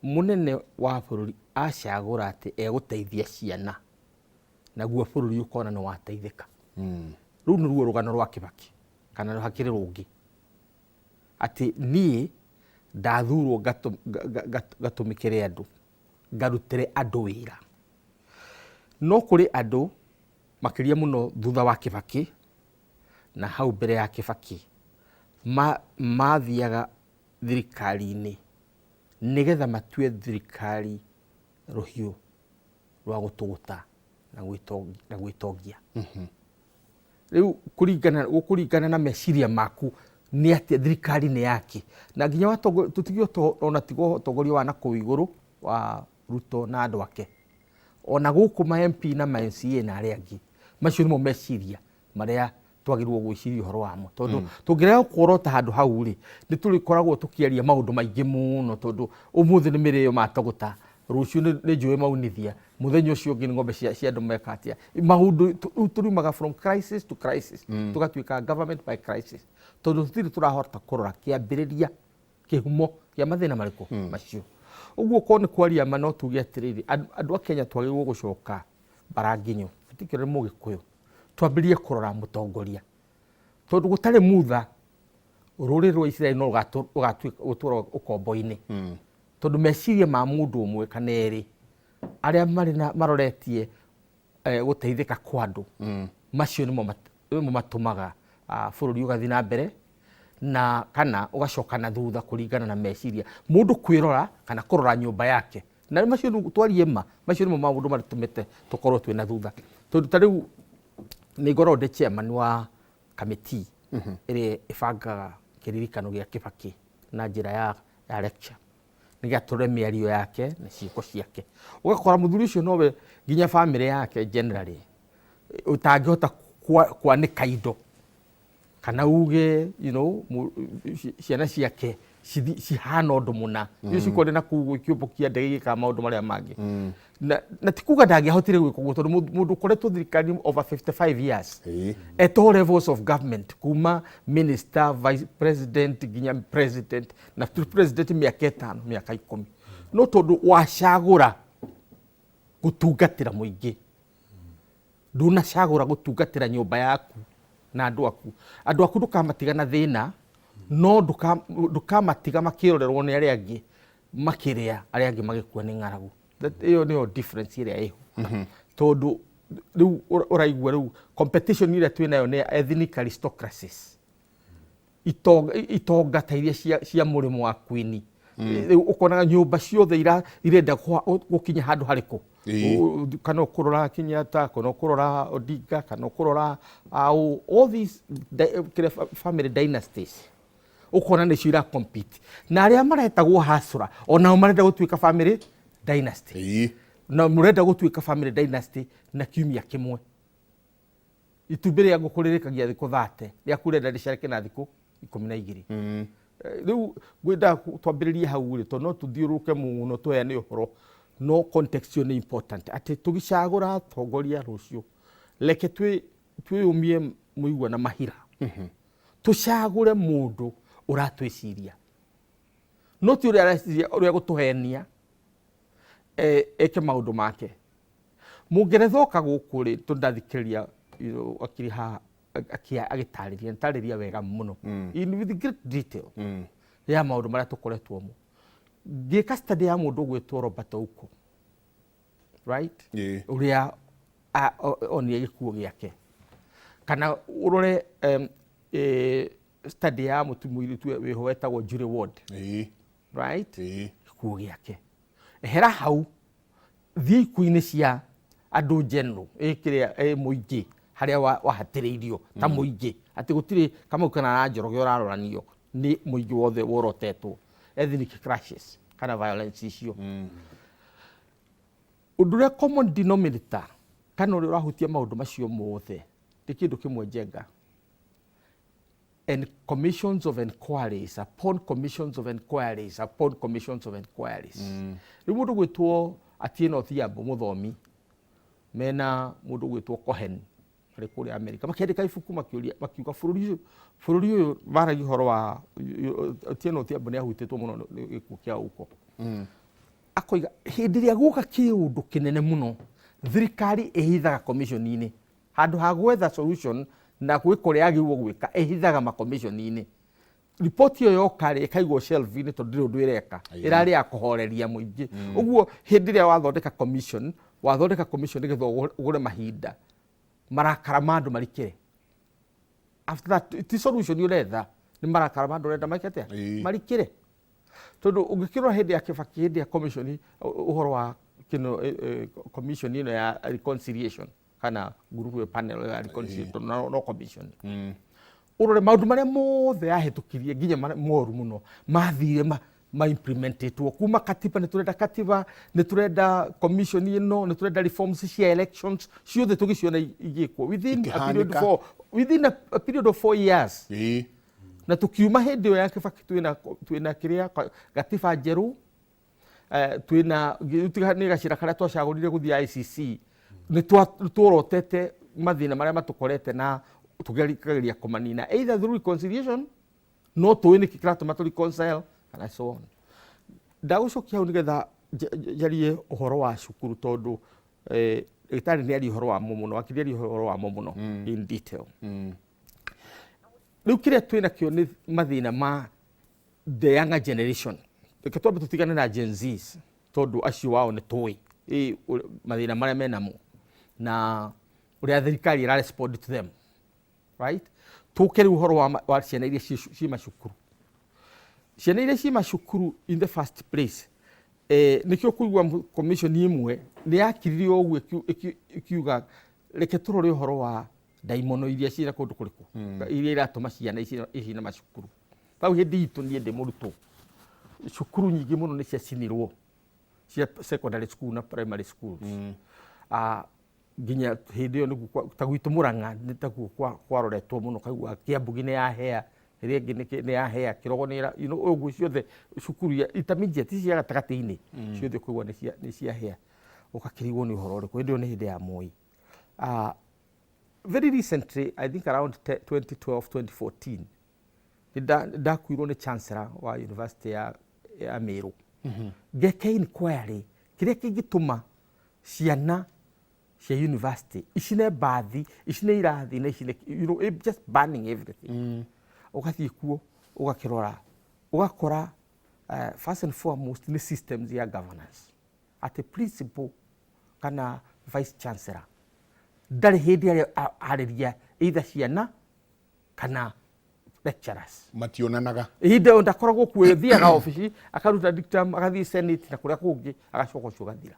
C: mũnene wa bũrũri acagũra atĩ egũteithia ciana, naguo bũrũri ũkona nĩ wateithĩka. Rũu nĩruo rũgano rwa Kibaki, kana hakĩrĩ rũngĩ. Atĩ niĩ ndathurwo ngatũmĩkĩre andũ, ngarutĩre andũ wĩra. No kũrĩ andũ makĩria mũno thutha wa Kibaki na hau mbere ya Kibaki mathiaga thirikari-inĩ nĩgetha matue thirikari rũhiũ rwa gũtũgũta na gwĩtongia. Rĩu gũkũringana na meciria maku nĩ atĩa thirikari nĩ yake. Na nginya tũtige ona tiga ũtongoria wa nakũu igũrũ wa Ruto na andũ ake. Ona gũkũ ma MP na ma MCA na arĩa angĩ, macio nĩmo meciria marĩa twagĩrĩirwo gwĩciria ũhoro wamo. Tondũ tũngĩrega gũkorwo ta handũ hau rĩ, nĩ tũrĩkoragwo tũkĩaria maũndũ maingĩ mũno, tondũ ũmũthĩ nĩ mĩrĩo matũgũta, rũciũ nĩ njũĩ maunithia, mũthenya ũcio ũngĩ nĩ ng'ombe cia andũ meka atĩa. Maũndũ rĩu tũriumaga from crisis to crisis, tũgatuĩka government by crisis, tondũ tũtirĩ tũrahota kũrora kĩambĩrĩria Kĩhumo kĩa mathĩna marĩkũ macio? Ũguo korwo nĩ kwaria ma, no tuge atĩrĩrĩ, andũ a Kenya twagĩrĩirwo gũcoka baranginyo, particularly Mũgĩkũyũ, twambĩrĩrie kũrora mũtongoria, tondũ gũtarĩ mutha rũrĩrĩ rwa Isiraeli no rũgatuĩka gũtũra ũkombo-inĩ, tondũ meciria ma mũndũ ũmwe kana erĩ arĩa marĩ na maroretie gũteithĩka kwa andũ macio nĩmo matũmaga bũrũri ũgathiĩ na mbere na kana ũgacoka na thutha, kũringana na meciria mũndũ kwĩrora kana kũrora nyũmba yake. Na macio rĩu twarie ma, macio nĩmo maũndũ marĩa tũmĩte tũkorwo twĩ na thutha, tondũ ta rĩu nĩ ngoragwo ndĩ chairman wa kamĩtĩ ĩrĩa ĩbangaga kĩririkano gĩa Kĩbakĩ na njĩra ya lecture, nĩgetha tũrore mĩario yake na ciĩko ciake. Ũgakora mũthuri ũcio nowe nginya bamĩrĩ yake generally ũtangĩhota kwanĩka indo kana uge ciana ciake cihana ũndũ mũna, icio cikorwo na kũu ikĩũmbũkia ndege, igĩkaga maũndũ marĩa mangĩ. Na ti kuga ndangĩahotire gwĩka ũguo, tondũ mũndũ ũkoretwo thirikari over 55 years at all levels of government, kuma minister, vice president nginya president, na president mĩaka 5, mĩaka 10, no tondũ wacagũra gũtungatĩra mũingĩ, ndunacagũra gũtungatĩra nyũmba yaku na andũ aku. Andũ aku ndũkamatiga na thĩna, no ndũkamatiga makĩrorerwo nĩ arĩa angĩ makĩrĩa, arĩa angĩ magĩkua nĩ ng'aragu. Ĩyo nĩyo difference ĩrĩa ĩho, tondũ rĩu ũraigua rĩu competition ĩrĩa twĩ nayo nĩ ethnic aristocracies, itonga ta iria cia mũrĩmo wa Queen. Rĩu ũkonaga nyũmba ciothe irenda gũkinya handũ harĩkũ. Kana ũkũrora Kenyatta, kana ũkũrora Odinga, kana ũkũrora au, all these kĩrĩa family dynasties, ũkona nĩcio ira compete na arĩa maretagwo hasra, onao marenda gũtuĩka family dynasty. Na mũrenda gũtuĩka family dynasty na kiumia kĩmwe. Itumbĩ rĩa ngũkũ rĩrĩkagia thikũ 30, rĩaku rĩenda rĩcareke na thikũ 12. Rĩu ngwendaga twambĩrĩrie hau rĩ, tondũ no tũthiũrũrũke mũno tũheane ũhoro, no context ĩyo nĩ important, atĩ tũgĩcagũra atongoria rũciũ, reke twĩyũmie mũigua na mahira, tũcagũre mũndũ ũratwĩciria, no ti ũrĩa areciria ũrĩa gũtũhenia eke maũndũ make. Mũngeretha oka gũkũ rĩ, tondũ ndathikĩrĩria wakiri haha agĩtarĩria, nĩtarĩria wega mũno in with great detail ya maũndũ marĩa tũkoretwo mo. Ngĩka study ya mũndũ ũgwĩtwo Robert Ouko, right? Ũrĩa onire gĩkuũ gĩake, kana ũrore study ya mũirĩtu wĩho wetagwo Julie Ward, right? Gĩkuũ gĩake, ehera hau, thiĩ ikuũ-inĩ cia andũ general, kĩrĩa mũingĩ, harĩa wahatĩrĩirio ta mũingĩ, atĩ gũtirĩ Kamau kana na Njoroge ũraroranio, nĩ mũingĩ wothe worotetwo, ethnic clashes kana violence icio. Ũndũ ũrĩa common denominator kana ũrĩa ũrahutia maũndũ macio mothe nĩ kĩndũ kĩmwe, Njenga, and commissions of inquiries upon commissions of inquiries upon commissions of inquiries. Rĩu mũndũ gwĩtwo Atieno Odhiambo, mũthomi, mena mũndũ gwĩtwo Cohen marĩ kũrĩa Amerika, makĩandĩka ibuku, makĩũria, makiuga bũrũri ũyũ maragia ũhoro wa Atieno Odhiambo nĩ ahutĩtwo mũno nĩ gĩkuũ kĩa Ouko. Akoiga hĩndĩ ĩrĩa guoka kĩũndũ kĩnene mũno, thirikari ĩhithaga commission-inĩ handũ ha gwetha solution na gwĩka ũrĩa yagĩrĩirwo gwĩka, ĩhithaga makomishoni-inĩ. Riboti ĩyo yoka rĩ, ĩkaigwo shelf-inĩ, tondũ ndĩrĩ ũndũ ĩreka, ĩrarĩ ya kũhoreria mũingĩ. Ũguo hĩndĩ ĩrĩa wathondeka commission, wathondeka commission nĩgetha ũgũre mahinda marakara ma andũ marikĩre. After that, ti solution ũretha, nĩ marakara ma andũ ũrenda maike atĩa? Marikĩre. Tondũ ũngĩkĩrora hĩndĩ ya Kĩbaki, hĩndĩ ya commission, ũhoro wa kĩno, commission ĩno ya reconciliation kana group ya panel ya reconciliation, no commission, ũrore maũndũ marĩa mothe yahĩtũkirie, nginya marĩa moru mũno, mathire ma implementetwo, kuma katiba, nĩ tũrenda katiba, nĩ tũrenda commission ĩno, nĩ tũrenda reforms cia elections, ciothe tũgĩciona igĩkwo within a period,
A: Ikĩhanĩka.
C: within a period of 4 years. Na tukiuma hĩndĩ ĩyo ya Kĩbaki twĩna kĩrĩa gatiba njerũ, twĩna tiga nĩ gacĩra karĩa twacagũrire gũthiĩ ICC, nĩ tuorotete mathĩna marĩa matũkorete na tũgeria kũmanina either through reconciliation, no tũĩ nĩkĩ kĩratũma tũ reconcile Kana so on. Ndagũcokia hau nĩgetha njarie ũhoro wa cukuru tondũ ndagĩtarĩ nĩ aria ũhoro wamo mũno, wakiri aria ũhoro wamo mũno in detail. Rĩu kĩrĩa twĩ nakĩo nĩ mathĩna ma the younger generation. Reke twambe tũtigane na Gen Zs tondũ acio wao nĩ tũĩ mathĩna marĩa menamo na ũrĩa thirikari ĩra respond to them, right? Tũke rĩu ũhoro wa ciana iria ciĩ macukuru. Ciana iria ciĩ macukuru in the first place, nĩkĩo kũigua commission ĩmwe nĩ yakiririe ũguo ĩkiuga reke tũrore ũhoro wa ndaimono iria ciĩ na kũndũ kũrĩkũ, iria iratũma ciana ici ici na macukuru. Hau hĩndĩ itũ niĩ ndĩ mũrutwo, cukuru nyingĩ mũno nĩ ciacinirwo cia secondary school na primary schools. Nginya hĩndĩ ĩyo nĩguo ta gwitũ Mũrang'a nĩ taguo kwaroretwo mũno, kaigua Kĩambu nĩ yahĩa, ĩrĩa ĩngĩ nĩ yahĩa, Kĩrogo nĩ ũguo ciothe cukuru ya intermediate cia gatagatĩ-inĩ ciothe ũkaigua nĩ ciahĩa, ũgakĩrigwo nĩ ũhoro ũrĩkũ. Hĩndĩ ĩyo nĩ hĩndĩ ya Moi. Very recently, I think around 2012, 2014, ndakuirwo nĩ chancellor wa university ya Meru. Ngeke inquiry kĩrĩa kĩngĩtũma ciana cia university icine mbathi, icine irathi na icine, just burning everything. Ũgathiĩ kuo ũgakĩrora ũgakora, first and foremost nĩ systems ya governance, atĩ principal kana vice chancellor ndarĩ hĩndĩ arĩa arĩria either ciana kana lecturers.
A: Mationanaga.
C: Ihinda ĩyo ndakoragwo kuo, thiaga obici akaruta dictum, agathiĩ senate na kũrĩa kũngĩ, agacoka ũcio ũgathira.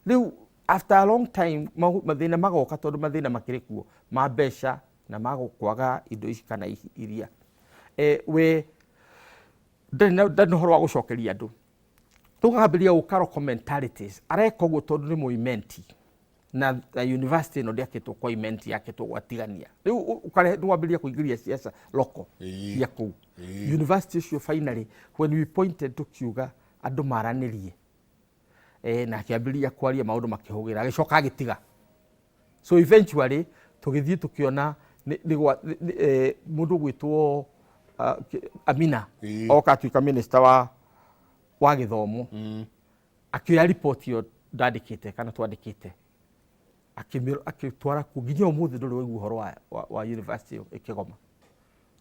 C: Rĩu after a long time mathĩna magoka tondũ mathĩna makĩrĩ kuo ma mbeca na ma kwaga indo ici kana iria, we ndarĩ na ũhoro wa gũcokeria andũ. Rĩu akambĩrĩria gũka local mentalities, areka ũguo tondũ nĩ mũimenti na university ĩno ndĩakĩtwo kwa imenti, yakĩtwo gwatigania. Rĩu nĩwambĩrĩria kũingĩria siasa local cia kũu university ũcio. Finally, when we pointed, tukiuga andũ maranĩrie, na akĩambĩrĩria kwaria, maũndũ makĩhũgĩra, agĩcoka agĩtiga. So eventually tũgĩthiĩ tũkĩona mũndũ ũgwĩtwo Amina oka atuĩka minister wa gĩthomo, akĩoya report ĩyo ndandĩkĩte kana twandĩkĩte, akĩtwara kuo. Nginya ũmũthĩ ndũrĩ waigua ũhoro wa university ĩyo ĩkĩgoma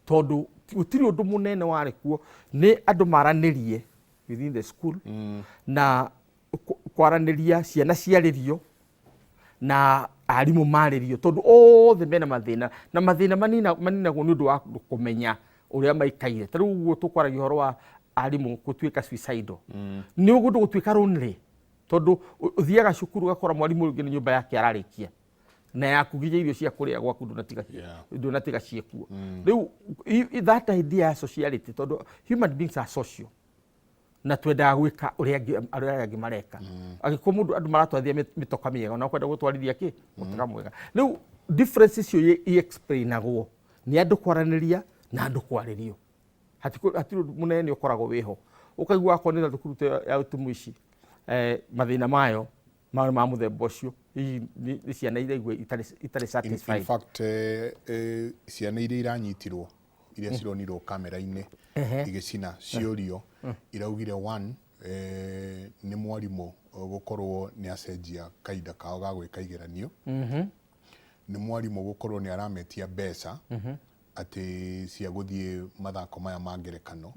C: tondũ gũtirĩ ũndũ mũnene warĩ kuo, nĩ andũ maranĩrie within the school na kwaranĩria, ciana ciarĩrio na arimũ marĩrio tondũ othe mena mathĩna, na mathĩna maninagwo nĩ ũndũ wa kũmenya ũrĩa maikaire. Ta rĩu ũguo tũkwaragia ũhoro wa arimũ gũtuĩka suicidal, nĩ ũndũ gũtuĩka lonely tondũ ũthiaga cukuru ũgakora mwarimũ ũngĩ nĩ nyũmba yake ararĩkia na yaku nginya irio cia kũrĩa gwaku ndũnatiga, ndũnatiga ciĩkuo. Rĩu that idea ya sociality, tondũ human beings are social na twendaga gwĩka ũrĩa arĩa angĩ mareka. Angĩkorwo mũndũ andũ maratwarithia mĩtoka mĩega, ona kwenda gũtwarithia kĩ mũtoka mwega. Rĩu difference icio i-explainagwo nĩ andũ kwaranĩria na andũ kwarĩrio. Hatirĩ ũndũ mũnene ũkoragwo wĩho. Ũkaigua akorwo nĩ thukuru ta ya ũtumuici, mathĩna mayo marĩ ma mũthemba ũcio, hihi nĩ ciana iraigua itarĩ
A: In
C: satisfied.
A: fact, ciana iria iranyitirwo, iria cironirwo kamera-inĩ igĩcina, ciorio iraugire one, nĩ mwarimũ gũkorwo nĩ acenjia kahinda kao ga gwĩka igeranio, nĩ mwarimũ gũkorwo nĩ arametia mbeca atĩ cia gũthiĩ mathako maya ma ngerekano,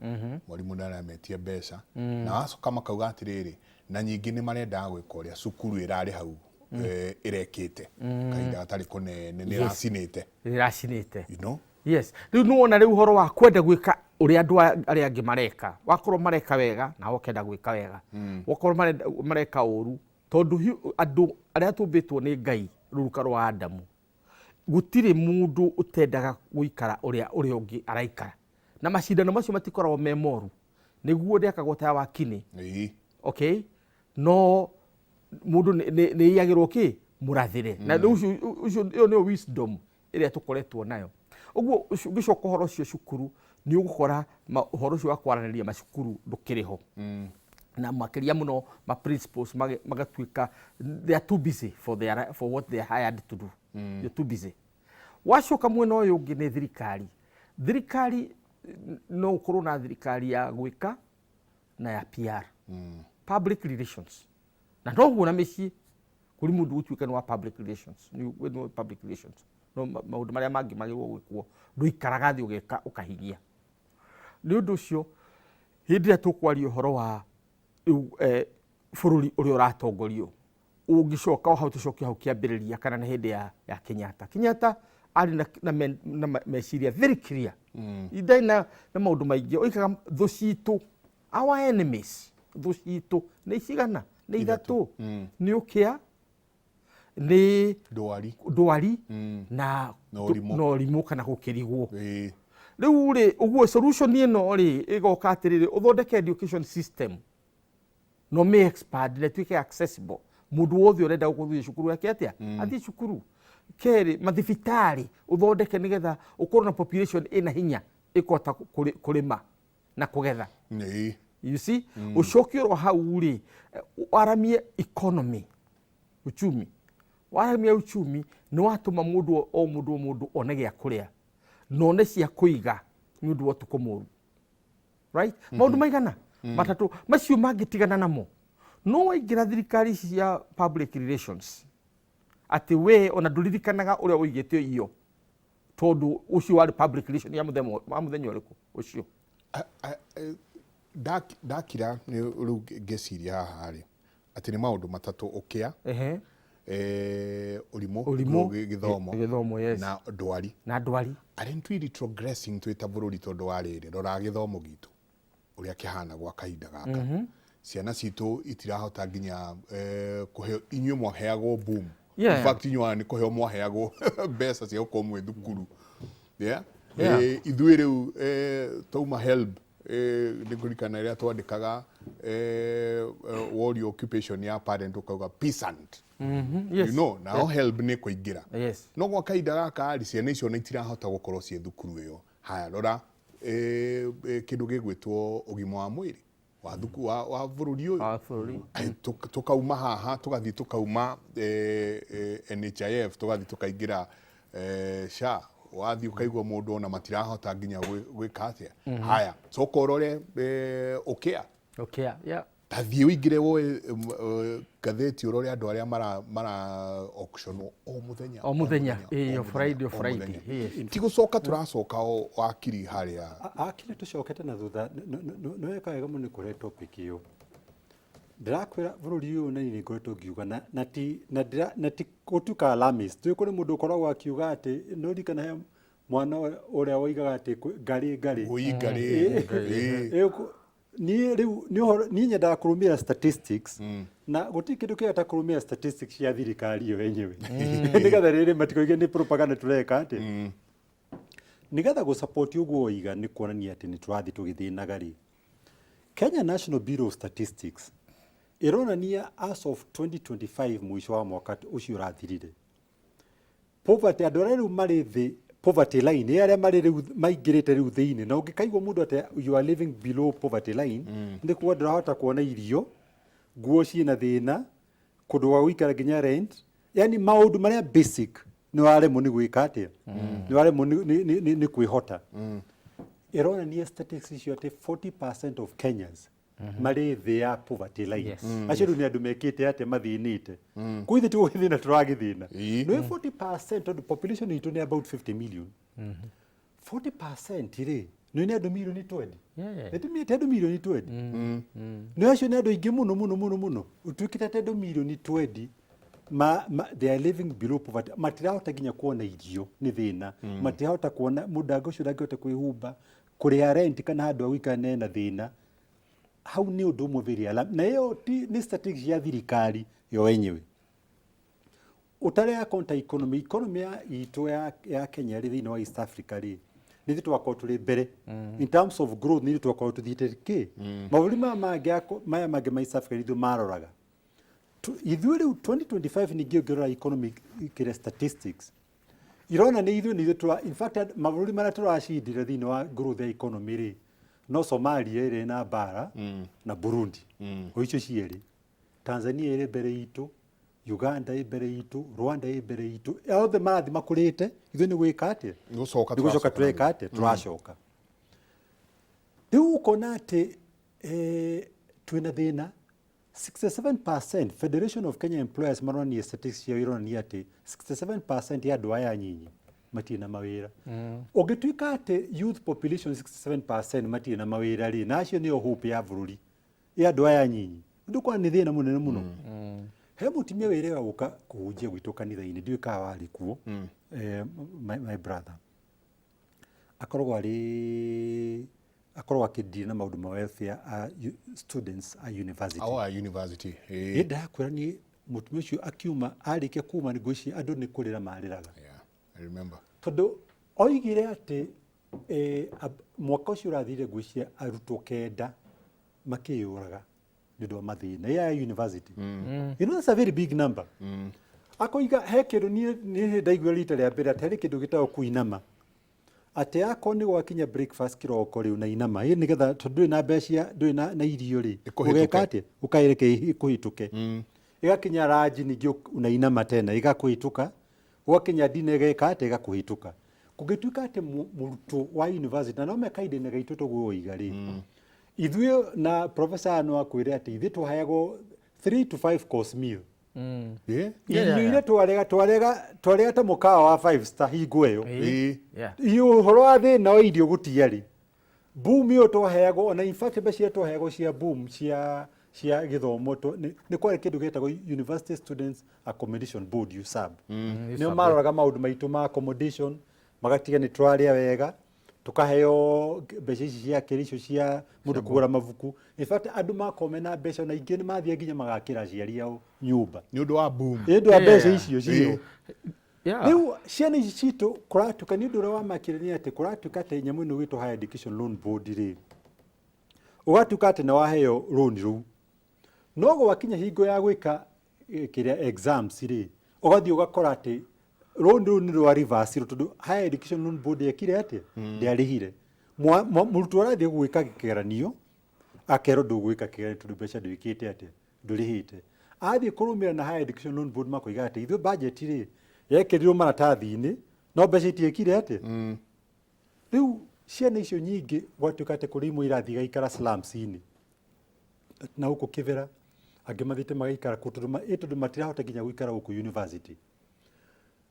A: mwarimũ nĩ arametia mbeca, na wacoka makauga atĩrĩrĩ, na nyingĩ nĩ marendaga gwĩka ũrĩa cukuru ĩrarĩ hau ĩrekĩte kahinda gatarĩ kũnene nĩ ĩracinĩte.
C: Ĩracinĩte.
A: You know?
C: Yes, rĩu nĩwona rĩu ũhoro wa kwenda gwĩka ũrĩa andũ arĩa angĩ mareka, wakorwo mareka wega nawe ũkenda gwĩka wega, wakorwo mareka ũru, tondũ andũ arĩa tũmbĩtwo nĩ Ngai rũruka rwa Adamu, gũtirĩ mũndũ ũtendaga gũikara ũrĩa ũrĩa ũngĩ araikara, na macindano macio matikoragwo me moru, nĩguo ndĩakagwo ta wa kinĩ. Okay, no mũndũ nĩ iyagĩrwo kĩ mũrathĩre na rĩu ũcio ĩyo nĩyo wisdom ĩrĩa tũkoretwo nayo. Ũguo ũgĩcoka ũhoro ũcio cukuru nĩ ũgũkora ũhoro ũcio wa kwaranĩria macukuru ndũkĩrĩ ho, na makĩria mũno ma principals magatuĩka they are too busy for what they are hired to do. They're too busy. Wacoka mwena ũyũ ũngĩ nĩ thirikari. Thirikari No ũkorwo na thirikari ya gwĩka na ya PR, public relations, na noguo na mĩciĩ kũrĩ mũndũ gũtuĩka nĩ wa public relations, nĩ wa public relations, no maũndũ marĩa mangĩ magĩrĩirwo gwĩkwo ndũikaraga thĩ ũgeka ũkahinyia. Nĩ ũndũ ũcio hĩndĩ ĩrĩa tũkwaria ũhoro wa rĩu bũrũri ũrĩa ũratongorio, ũngĩcoka o hau, tũcoke hau kĩambĩrĩria kana nĩ hĩndĩ ya Kenyatta. Kenyatta arĩ na meciria very clear, ndarĩ na maũndũ maingĩ. Oigaga thũ citũ, our enemies, thũ citũ nĩ cigana? Nĩ ithatũ. Nĩ ũkĩa, nĩ
A: ndwari,
C: ndwari na
A: Na ũrimũ.
C: Na ũrimũ kana gũkĩrigwo. Rĩu rĩ, ũguo solution ĩno rĩ ĩgoka atĩrĩrĩ, ũthondeke education system no mĩ expand na ĩtuĩke accessible, mũndũ wothe ũrenda gũthiĩ cukuru eke atĩa? Athiĩ cukuru. Kerĩ, mathibitarĩ ũthondeke nĩgetha ũkorwo na population ĩna hinya ĩkũhota kũrĩma na kũgetha. You see, ũcoke oro hau rĩ, waramie economy, uchumi. Waramia uchumi nĩ watũma mũndũ o mũndũ o mũndũ one gĩa kũrĩa na one cia kũiga nĩ ũndũ wa ũtukũ mũru, right? Maũndũ maigana matatũ macio mangĩtigana namo, no waingĩra thirikari ici cia public relations atĩ we ona ndũririkanaga ũrĩa ũigĩte iyo, tondũ ũcio warĩ public relation ya mũthenya wa mũthenya ũrĩkũ ũcio.
A: Ndakira nĩ rĩu ngĩciria haha rĩ atĩ nĩ maũndũ matatũ: ũkĩa, ũrimũ,
C: Ũrimũ,
A: gĩthomo,
C: gĩthomo, yes.
A: na ndwari.
C: Na ndwari.
A: Aren't we retrogressing twĩ ta bũrũri? Tondũ wa rĩrĩ, rora gĩthomo gitũ ũrĩa kĩhana gwa kahinda gaka. Ciana citũ itirahota nginya kũheo. Inyuĩ mwaheagwo boom. In fact, inyuĩ ona nĩ kũheo mwaheagwo mbeca cia gũkorwo mwĩ thukuru, yeah? Ithuĩ rĩu twauma HELB, nĩ ngũririkana rĩrĩa twandĩkaga, worio occupation ya parent ũkauga peasant. Nao HELB nĩ kũingĩra. No gwa kahinda gaka rĩ, ciana icio ona itirahota gũkorwo ciĩ thukuru ĩyo. Haya, rora kĩndũ gĩgwĩtwo ũgima wa mwĩrĩ wa thuku wa bũrũri ũyũ.
C: Wa bũrũri.
A: Ai, tũkauma haha tũgathiĩ tũkauma NHIF, tũgathiĩ tũkaingĩra SHA, wathiĩ ũkaigua mũndũ ona matirahota nginya gwĩka atĩa. Haya, coka ũrore ũkĩa. Ta thiĩ ũingĩre woe ngathĩti ũrore andũ arĩa mara auctionwo o mũthenya.
C: O mũthenya, ĩĩ,
A: o
C: o Friday, o
A: o
C: Friday,
A: mũthenya.
C: Yes.
A: Ti gũcoka tũracoka o wakiri harĩa.
B: Akiri tũcokete na thutha. Nĩ weka wega mũno nĩ kũrehe topic ĩyo. Ndĩrakwĩra bũrũri ũyũ na niĩ ngoretwo ngiuga na ti na ndĩra na ti gũtuĩka alarmist. Tũĩ kũrĩ mũndũ ũkoragwo akiuga atĩ nĩ ũririkana he mwana ũrĩa woigaga atĩ ngarĩ ngarĩ.
A: Wũi ngarĩ. Ĩĩ.
B: Niĩ rĩu nĩ ũhoro niĩ nyendaga kũrũmĩrĩra statistics, na gũtirĩ kĩndũ kĩega ta kũrũmĩrĩra statistics cia thirikari ĩyo yenyewe, nĩgetha rĩrĩ matikoige nĩ propaganda tũreka, atĩ nĩgetha gũ-support ũguo woiga nĩ kuonania atĩ nĩ tũrathiĩ tũgĩthĩnaga rĩ. Kenya National Bureau of Statistics ĩronania as of 2025, mũico wa mwaka ũcio ũrathirire, poverty, andũ arĩa rĩu marĩ thĩ poverty line, nĩ arĩa marĩ rĩu maingĩrĩte rĩu thĩinĩ, na ũngĩkaigua mũndũ atĩ you are living below poverty line, nĩ kuga ndũrahota kuona irio, nguo ciĩna thĩna, kũndũ gwa gũikara, nginya rent, yani maũndũ marĩa basic nĩ waremwo nĩ gwĩka atĩa, nĩ waremwo nĩ kwĩhota. Ĩronania statistics icio atĩ 40% of Kenyans marĩ thĩ ya poverty line. Acio rĩu nĩ andũ mekĩte atĩa? Mathĩnĩte. Kũu ithuĩ ti gũgĩthĩna tũragĩthĩna. Nĩ 40%, tondũ population itũ nĩ about 50 million. 40% rĩ nĩ andũ milioni 20. Nĩ ti andũ milioni 20? Nĩ acio nĩ andũ aingĩ mũno mũno mũno mũno. Ũtuĩkĩte atĩ andũ milioni 20 they are living below poverty, matirahota nginya kuona irio nĩ thĩna, matirahota kuona mũndũ ũcio ndangĩhota kwĩhumba, kũrĩha rent kana handũ ha gũikara nena thĩna. Hau nĩ ũndũ ũmwe very alarm, na ĩyo nĩ statistics ya thirikari yo yenyewe. Ũtarĩ akonta economy ya itũ ya Kenya rĩ, thĩinĩ wa East Africa rĩ, nĩ ithuĩ twakorwo tũrĩ mbere in terms of growth, nĩ ithuĩ twakorwo tũthiĩte kĩ mabũrũri maya mangĩ maya mangĩ ma East Africa nĩ ithuĩ maroraga. Ithuĩ rĩu 2025 ningĩ ũngĩrora economic kĩrĩa statistics irona nĩ ithuĩ in fact mabũrũri marĩa tũracindire thĩinĩ wa growth ya economy rĩ, no Somalia ĩrĩ na mbara na Burundi, o icio cierĩ. Tanzania ĩrĩ mbere itũ, Uganda ĩ mbere itũ, Rwanda ĩ mbere itũ, othe marathiĩ makũrĩte. Ithuĩ nĩ gwĩka atĩa?
A: Nĩ gũcoka.
B: Nĩ gũcoka.
A: Tũracoka.
B: Tũreka atĩa? Tũracoka. Rĩu ũkona atĩ twĩna thĩna. 67% Federation of Kenya Employers maronania, statistics ciao ironania atĩ 67% ya andũ aya anyinyi matirĩ na mawĩra. Ũngĩtuĩka atĩ youth population 67% matirĩ na mawĩra rĩ, na acio nĩo hope ya bũrũri ya andũ aya anyinyi, ndũkona nĩ thĩna mũnene mũno. He mũtumia wĩrĩga gũka kũhunjia gwitũ kanitha-inĩ, ndiũĩ kana warĩ kuo, my brother akoragwo arĩ akoragwo akĩdeal na maũndũ ma welfare a students a university.
A: Oh, a university.
B: Niĩ ndakwĩra niĩ mũtumia ũcio akiuma, arĩkia kuma, nĩ ngwĩciria andũ nĩ kũrĩra marĩraga.
A: Yeah, I remember.
B: Tondũ oigire atĩ mwaka ũcio ũrathire, ngwĩciria arutwo 9 makĩyũraga nĩ ũndũ wa mathĩna ya university. You know that's a very big number. Akoiga he kĩndũ niĩ ndaigua rita rĩa mbere atĩ harĩ kĩndũ gĩtagwo kuinama, atĩ akorwo nĩ gwakinya breakfast kĩroko rĩ, unainama ĩ nĩgetha tondũ ndũrĩ na mbeca, ndũrĩ na irio rĩ,
A: Ĩkũhĩtũke.
B: Ũgeka atĩa? Ũkaĩreke ĩkũhĩtũke. Ĩgakinya ranji ningĩ unainama tena, ĩgakũhĩtũka. Gwakinya dinner ĩgeka atĩa? Ĩgakũhĩtũka. Kũngĩtuĩka atĩ mũrutwo wa university na no me kahinda-inĩ gaitũ tũguo woiga rĩ, ithuĩ na professor no akwĩre atĩ ithuĩ twaheagwo 3 to 5 course meal. Irio iria twarega ta mũkawa wa five star hingo ĩyo. Iyo ũhoro wa thĩna wa irio gũtiarĩ. Boom ĩyo twaheagwo, ona in fact mbeca iria twaheagwo cia boom cia gĩthomo, nĩ kwarĩ kĩndũ gĩtagwo University Students Accommodation Board, USAB, nĩo
C: USAB.
B: Maroraga maũndũ maitũ ma accommodation, magatiga nĩ tũrarĩa wega, tukaheo mbeca ici cia kĩrĩ icio cia mũndũ kũgũra mabuku. In fact andũ makorwo mena mbeca na ingĩ nĩ mathiĩ nginya magakĩra aciari ao nyũmba.
A: Nĩ ũndũ wa boom.
B: Nĩ ũndũ wa mbeca icio cio. Rĩu ciana ici citũ kũratuĩka nĩ ũndũ ũrĩa wamakire nĩ atĩ kũratuĩka atĩ nyamũ ĩno ĩgwĩtwo Higher Education Loan Board rĩ, ũgatuĩka atĩ nĩ waheo loan rũu, no gwakinya hingo ya gwĩka kĩrĩa exams rĩ, ũgathiĩ ũgakora atĩ loan rũu nĩ rwa reverse, tondũ Higher Education Loan Board yekire atĩa? Ndĩarĩhire. Mũrutwo arathiĩ gwĩka kĩgeranio, akerwo ndũgwĩka kĩgeranio tondũ mbeca ndwĩkĩte atĩa? Ndũrĩhĩte. Athiĩ kũrũmĩrĩra na Higher Education Loan Board, makoiga atĩ ithuĩ budget rĩ yekĩrirwo maratathi-inĩ, no mbeca itiĩkire atĩa? Rĩu ciana icio nyingĩ gwatuĩka atĩ kũrĩ imwe irathiĩ igaikara slums-inĩ na gũkũ Kĩbera, angĩ mathiĩte magaikara kũ tondũ tondũ matirahota nginya gũikara gũkũ university.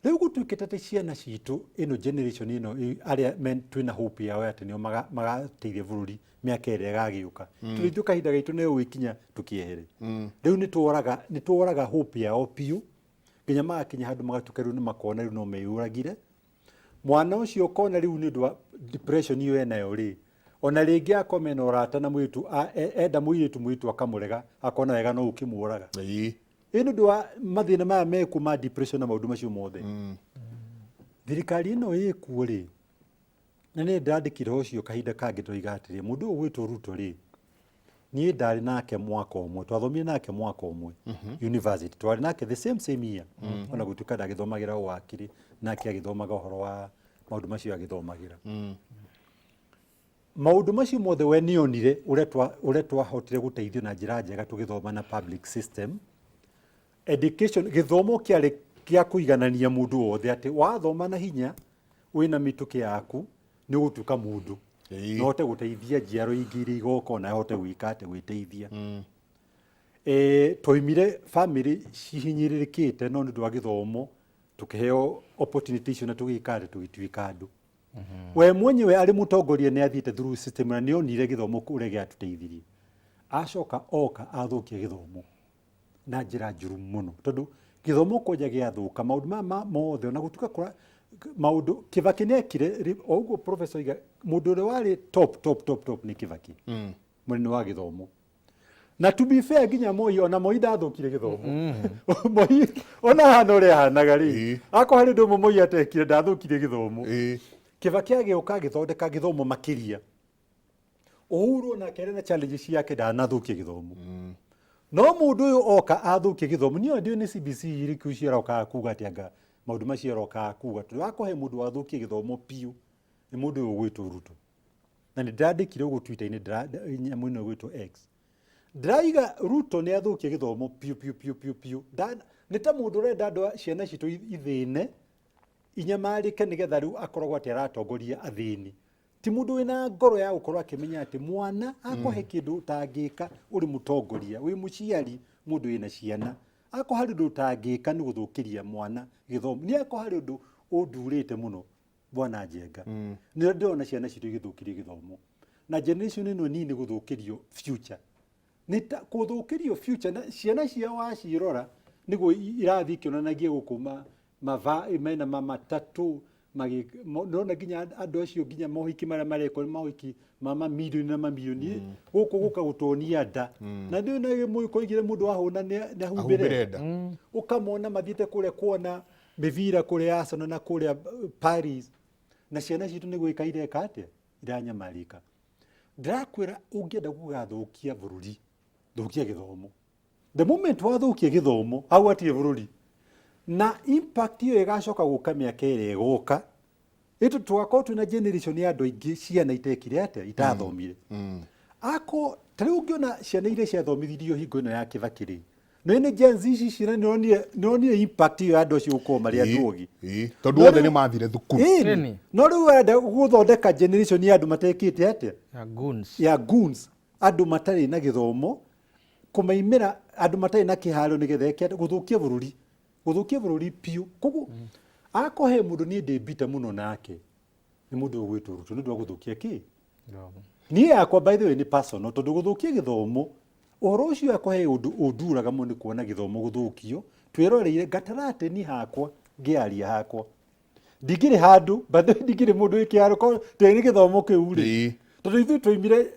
B: Rĩu gũtuĩkĩte atĩ ciana citũ ĩno, generation ĩno arĩa twĩna hope yao atĩ nĩo magateithia bũrũri mĩaka ĩrĩa ĩgagĩũka, tondũ ithuĩ kahinda gaitũ nĩyo gwĩkinya tũkĩehere. Rĩu nĩ tuoraga hope yao biũ, nginya magakinya handũ magatuĩka rĩu nĩ makona rĩu no meyũragire. Mwana ũcio ũkona rĩu nĩ ũndũ wa depression ĩyo enayo rĩ, ona rĩngĩ akorwo mena ũrata na mũirĩtu, enda mũirĩtu, mũirĩtu akamũrega, akona wega no ũkĩmũraga. Ĩ nĩ ũndũ wa mathĩna maya mekuo ma depression na maũndũ macio mothe. Thirikari ĩno ĩkuo rĩ, na nĩ ndandĩkire ũcio kahinda kangĩ, ndoiga atĩrĩ, mũndũ ũyũ gwĩtwo Ruto rĩ, niĩ ndarĩ nake mwaka ũmwe, twathomire nake mwaka ũmwe university, twarĩ nake the same same year, ona gũtuĩka ndagĩthomagĩra ũwakiri, nake agĩthomaga ũhoro wa maũndũ macio, agĩthomagĩra maũndũ macio mothe. We nĩonire ũrĩa twahotire gũteithio na njĩra njega tũgĩthoma na public system education. Gĩthomo kĩarĩ gĩa kũiganania mũndũ wothe, atĩ wathoma na hinya wĩna mĩtũkĩ yaku nĩ ũgũtuĩka mũndũ na ũhote gũteithia njiaro ingĩ iria igoka, ona hote gwĩka atĩ gwĩteithia. Twaumire family cihinyĩrĩrĩkĩte, no nĩ ũndũ wa gĩthomo tũkĩheo opportunity icio na tũgĩka atĩ tũgĩtuĩka andũ. We mwenyewe arĩ mũtongoria nĩ athiĩte through system na nĩ onire gĩthomo ũrĩa gĩatũteithirie. Acoka oka athũkia gĩthomo na njĩra njũru mũno, tondũ gĩthomo kwanja gĩathũka, maũndũ maya mothe, ona gũtuĩka kũra maũndũ Kibaki nĩ ekire o ũguo professor oiga, mũndũ ũrĩa warĩ top top top top nĩ Kibaki mũnene wa gĩthomo. Na to be fair, nginya Moi, ona Moi ndathũkire gĩthomo. Moi ona hana ũrĩa ahanaga rĩ, akorwo harĩ ũndũ ũmwe Moi atekire, ndathũkirie gĩthomo. Kibaki agĩũka agĩthondeka gĩthomo makĩria. Uhuru onake arĩ na challenge ciake, ndanathũkia gĩthomo. No mũndũ ũyũ oka athũkia gĩthomo. Niĩ ndiũĩ nĩ CBC irĩkũ icio arokaga kuga atĩ anga maũndũ macio arokaga kuga, tondũ wakũhe mũndũ wathũkia gĩthomo biũ nĩ mũndũ ũyũ ũgwĩtwo Ruto. Na nĩ ndĩrandĩkire ũguo Twitter-inĩ, nyamũ ĩno ĩgwĩtwo X, ndĩraiga Ruto nĩ athũkia gĩthomo piũ piũ piũ piũ piũ. Nĩ ta mũndũ ũrenda andũ ciana citũ ithĩne, inyamarĩke, nĩgetha rĩu akoragwo atĩ aratongoria athĩni. Ti mũndũ wĩna ngoro ya gũkorwo akĩmenya atĩ mwana akũhe kĩndũ ũtangĩka ũrĩ mũtongoria, wĩ mũciari, mũndũ wĩna ciana. Akorwo harĩ ũndũ ũtangĩka nĩ gũthũkĩria mwana gĩthomo. Niĩ akorwo harĩ ũndũ ũndurĩte mũno Bwana Njenga, nĩ ndĩrona ciana citũ igĩthũkĩrio gĩthomo. Na generation ĩno nini gũthũkĩrio future. Nĩ ta gũthũkĩrio future na ciana ciao wacirora nĩguo irathiĩ ikĩonanagia gũkũ mava mena matatũ ndĩrona nginya andũ acio nginya mohiki marĩa marekwo nĩ mohiki ma mamirioni na mamirioni gũkũ gũka gũtonia nda na nĩ na mũkoigire mũndũ wahũna nĩ ahumbĩre
A: Ahumbĩre nda.
B: Ũkamona mathiĩte kũrĩa kuona mĩbira kũrĩa Arsenal na kũrĩa Paris, na ciana citũ nĩ gwĩka ireka atĩa? Iranyamarĩka. Ndĩrakwĩra, ũngĩenda gũgathũkia bũrũri, thũkia gĩthomo. The moment wathũkia gĩthomo, hau hatirĩ bũrũri, na impact ĩyo ĩgacoka gũka mĩaka ĩrĩa ĩgoka. Ĩtũ tũgakorwo twĩna generation ya andũ aingĩ, ciana itekire atĩa, itathomire. Ako ta rĩu ũngĩona ciana iria ciathomithirio hingo ĩno ya Kĩbakĩ rĩ, nĩ nĩ Gen Z ici ciana nĩronire impact ĩyo ya andũ acio gũkorwo marĩ andũ ogĩ.
A: Tondũ othe nĩ mathire thukuru.
B: Ĩni.
C: Ĩni.
B: No rĩu arenda gũthondeka generation ya andũ matekĩte atĩa?
C: Ya goons.
B: Ya goons, andũ matarĩ na gĩthomo, kũmaimĩra andũ matarĩ na kĩharo nĩgetha eke atĩa? Gũthũkia bũrũri, gũthũkia bũrũri biũ. Koguo akorwo he mũndũ niĩ ndĩ bitter mũno nake, nĩ mũndũ ũgwĩtwo Ruto nĩ ũndũ wa gũthũkia kĩ. Niĩ yakwa, by the way, nĩ personal, tondũ gũthũkia gĩthomo, ũhoro ũcio yakwa he ũndũ ũnduraga mũno nĩ kuona gĩthomo gũthũkio twĩroreire gataratĩ hakwa ngĩaria hakwa ndingĩrĩ handũ. By the way, ndingĩrĩ mũndũ wĩ kĩharo korwo tĩ nĩ gĩthomo kĩu rĩ, tondũ ithuĩ twaimire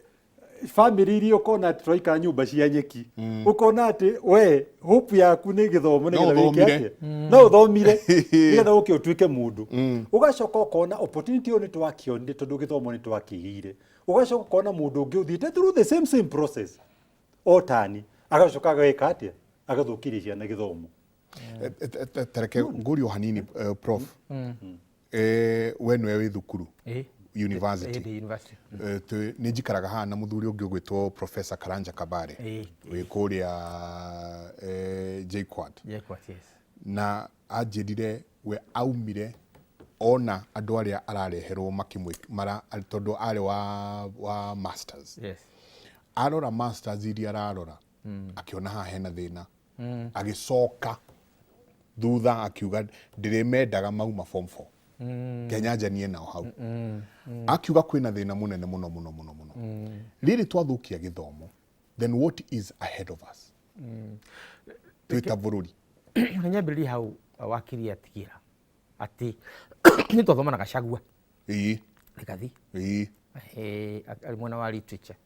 B: bamĩrĩ iria ũkona atĩ tũraikara nyũmba cia nyeki, ũkona atĩ we hope yaku nĩ gĩthomo nĩgetha wĩke
A: ũthomire.
B: Atĩa? No ũthomire nĩgetha ũke ũtuĩke mũndũ. Ũgacoka ũkona opportunity ĩyo nĩ twakĩonire tondũ gĩthomo nĩ twakĩgĩire. Ũgacoka ũkona mũndũ ũngĩ ũthiĩte through the same process o tani, agacoka ageka atĩa? Agathũkĩria ciana gĩthomo.
A: Tareke ngũrio hanini, prof. We nĩwe wĩ thukuru university.
C: Ĩ, university.
A: Nĩ njikaraga haha na mũthuri ũngĩ ũgwĩtwo Professor Karanja Kabare wĩ kũrĩa JKUAT.
C: JKUAT, yes.
A: Na anjĩrire we aumire ona andũ arĩa arareherwo makĩmwĩ mara tondũ arĩ wa masters, arora masters iria ararora, akĩona haha hena thĩna, agĩcoka thutha akiuga ndĩrĩmendaga mauma form 4 Kenya njanie nao hau. Akiuga kwĩna thĩna mũnene mũno mũno mũno mũno. Rĩrĩ twathũkia gĩthomo, then what is ahead of us twĩ ta bũrũri?
C: Nyambĩrĩrie hau wakiri atigĩra atĩ nĩ twathoma na Gachagua. Rigathi. Arĩ mwena wa literature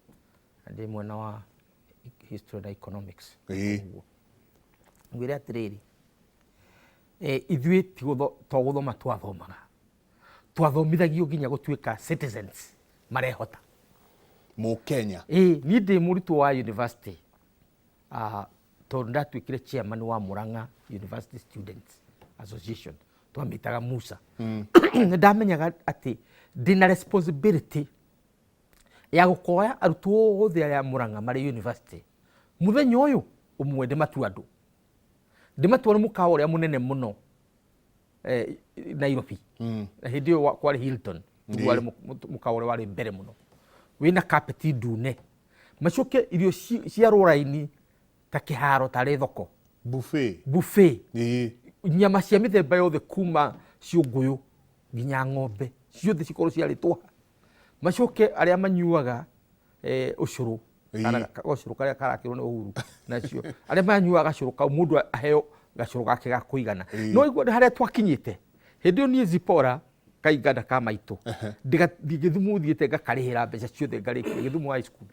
C: na ndĩ mwena wa history na economics. Ũguo ngwĩre atĩrĩrĩ, ithuĩ ti to gũthoma twathomaga, twathomithagio nginya gũtuĩka citizens marehota.
A: Mũkenya.
C: Ĩĩ, niĩ ndĩ mũrutwo wa university, tondũ ndatuĩkire chairman wa Murang'a University Students Association, twamĩtaga Musa, nĩ ndamenyaga atĩ ndĩna responsibility ya gũkoya arutwo othe arĩa Murang'a marĩ university mũthenya ũyũ ũmwe ndĩmatua andũ, ndĩmatua nĩ mũkawa ũrĩa mũnene mũno Nairobi. Na hĩndĩ ĩyo kwarĩ Hilton. Nĩguo warĩ mũkawa ũrĩa warĩ mbere mũno, wĩna carpet ndune, macoke irio cia rũraini ta kĩharo tarĩ thoko.
A: Buffet.
C: Buffet. Nyama cia mĩthemba yothe kuma ciũngũyũ nginya ng'ombe ciothe cikorwo ciarĩtwo ha. Macoke arĩa manyuaga ũcũrũ, kana gacũrũ karĩa karakĩrwo nĩ Uhuru, nacio arĩa manyuaga gacũrũ kau, mũndũ aheo gacũrũ gake ga kũigana. No igua harĩa twakinyĩte hĩndĩ ĩyo, niĩ Zipora kainganda ka maitũ ndĩgathiĩ Gĩthumo, thiĩte ngakarĩhĩra mbeca ciothe, ngarĩkia Gĩthumo High School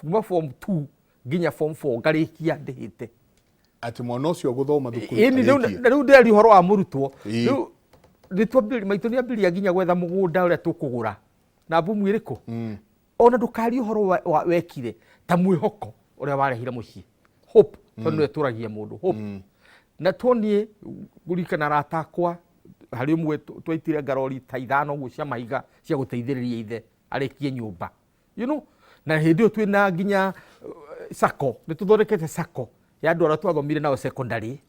C: kuma form 2 nginya form 4, ngarĩkia ndĩhĩte.
A: Atĩ mwana ũcio gũthoma thukuru
C: Ĩni rĩu
A: arĩkie.
C: Na rĩu ndĩraria ũhoro wa mũrutwo. Rĩu nĩtwambĩrĩria, maitũ nĩambĩrĩria nginya gwetha mũgũnda ũrĩa tũkũgũra na mbumu ĩrĩkũ. Ona ndũkarie ũhoro wekire ta mwĩhoko ũrĩa warehire mũciĩ, hope, tondũ nĩwe ĩtũragia mũndũ hope. Na tuonie ngũririkana arata akwa, harĩ ũmwe twaitire ngarori ta 5 ũguo cia mahiga cia gũteithĩrĩria ithe arĩkie nyũmba, na hĩndĩ ĩyo twĩna nginya sacco, nĩ tũthondekete sacco. Ya andũ arĩa twathomire nao secondary,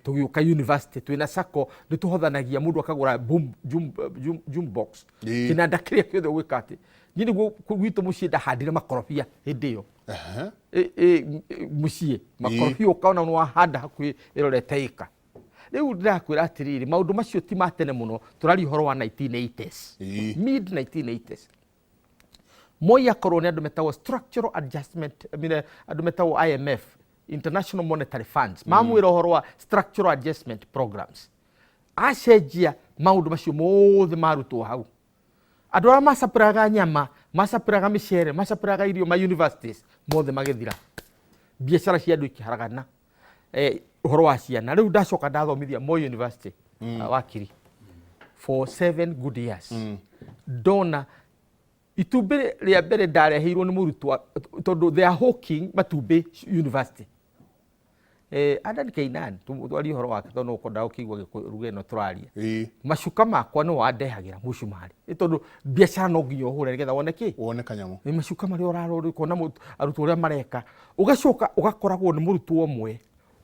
C: tũgĩũka university twĩna sacco, nĩ tũhothanagia, mũndũ akagũra boom, jum, jum, jum box, kĩnanda kĩrĩa kĩothe ũgwĩka atĩ niĩ nĩguo gwitũ mũciĩ ndahandire makorobia hĩndĩ ĩyo. Mũciĩ makorobia ũkona nĩ wahanda hakuhĩ ĩrorete ĩka. Rĩu ndĩrakwĩra atĩrĩrĩ, maũndũ macio ti ma tene mũno, tũraria ũhoro wa 1980s, mid 1980s. Moi akorwo nĩ andũ metagwo structural adjustment, I mean, andũ metagwo IMF, International Monetary Funds, mamwĩra ũhoro wa structural adjustment programs, acenjia maũndũ macio mothe marutwo hau. Andũ arĩa macapũraga nyama, macapũraga mĩcere, macapũraga irio ma universities mothe magĩthira, biacara cia andũ ikĩharagana. Ũhoro wa ciana, rĩu ndacoka ndathomithia Moi University, wakiri for 7 good years. Ndona itumbĩ rĩa mbere ndareheirwo nĩ mũrutwo, tondũ they are hawking matumbĩ university. Adan Keynan, twarie ũhoro wake tondũ no ũkwenda gũkĩigua Gĩkũyũ ruga ĩno tũraria. Macuka makwa nĩ wandehagĩra mũcumarĩ, nĩ tondũ biacara no nginya ũhũre nĩgetha wone kĩ.
A: Wone kanyamũ.
C: Nĩ macuka marĩa ũrarora ũkona arutwo ũrĩa mareka, ũgacoka ũgakoragwo nĩ mũrutwo ũmwe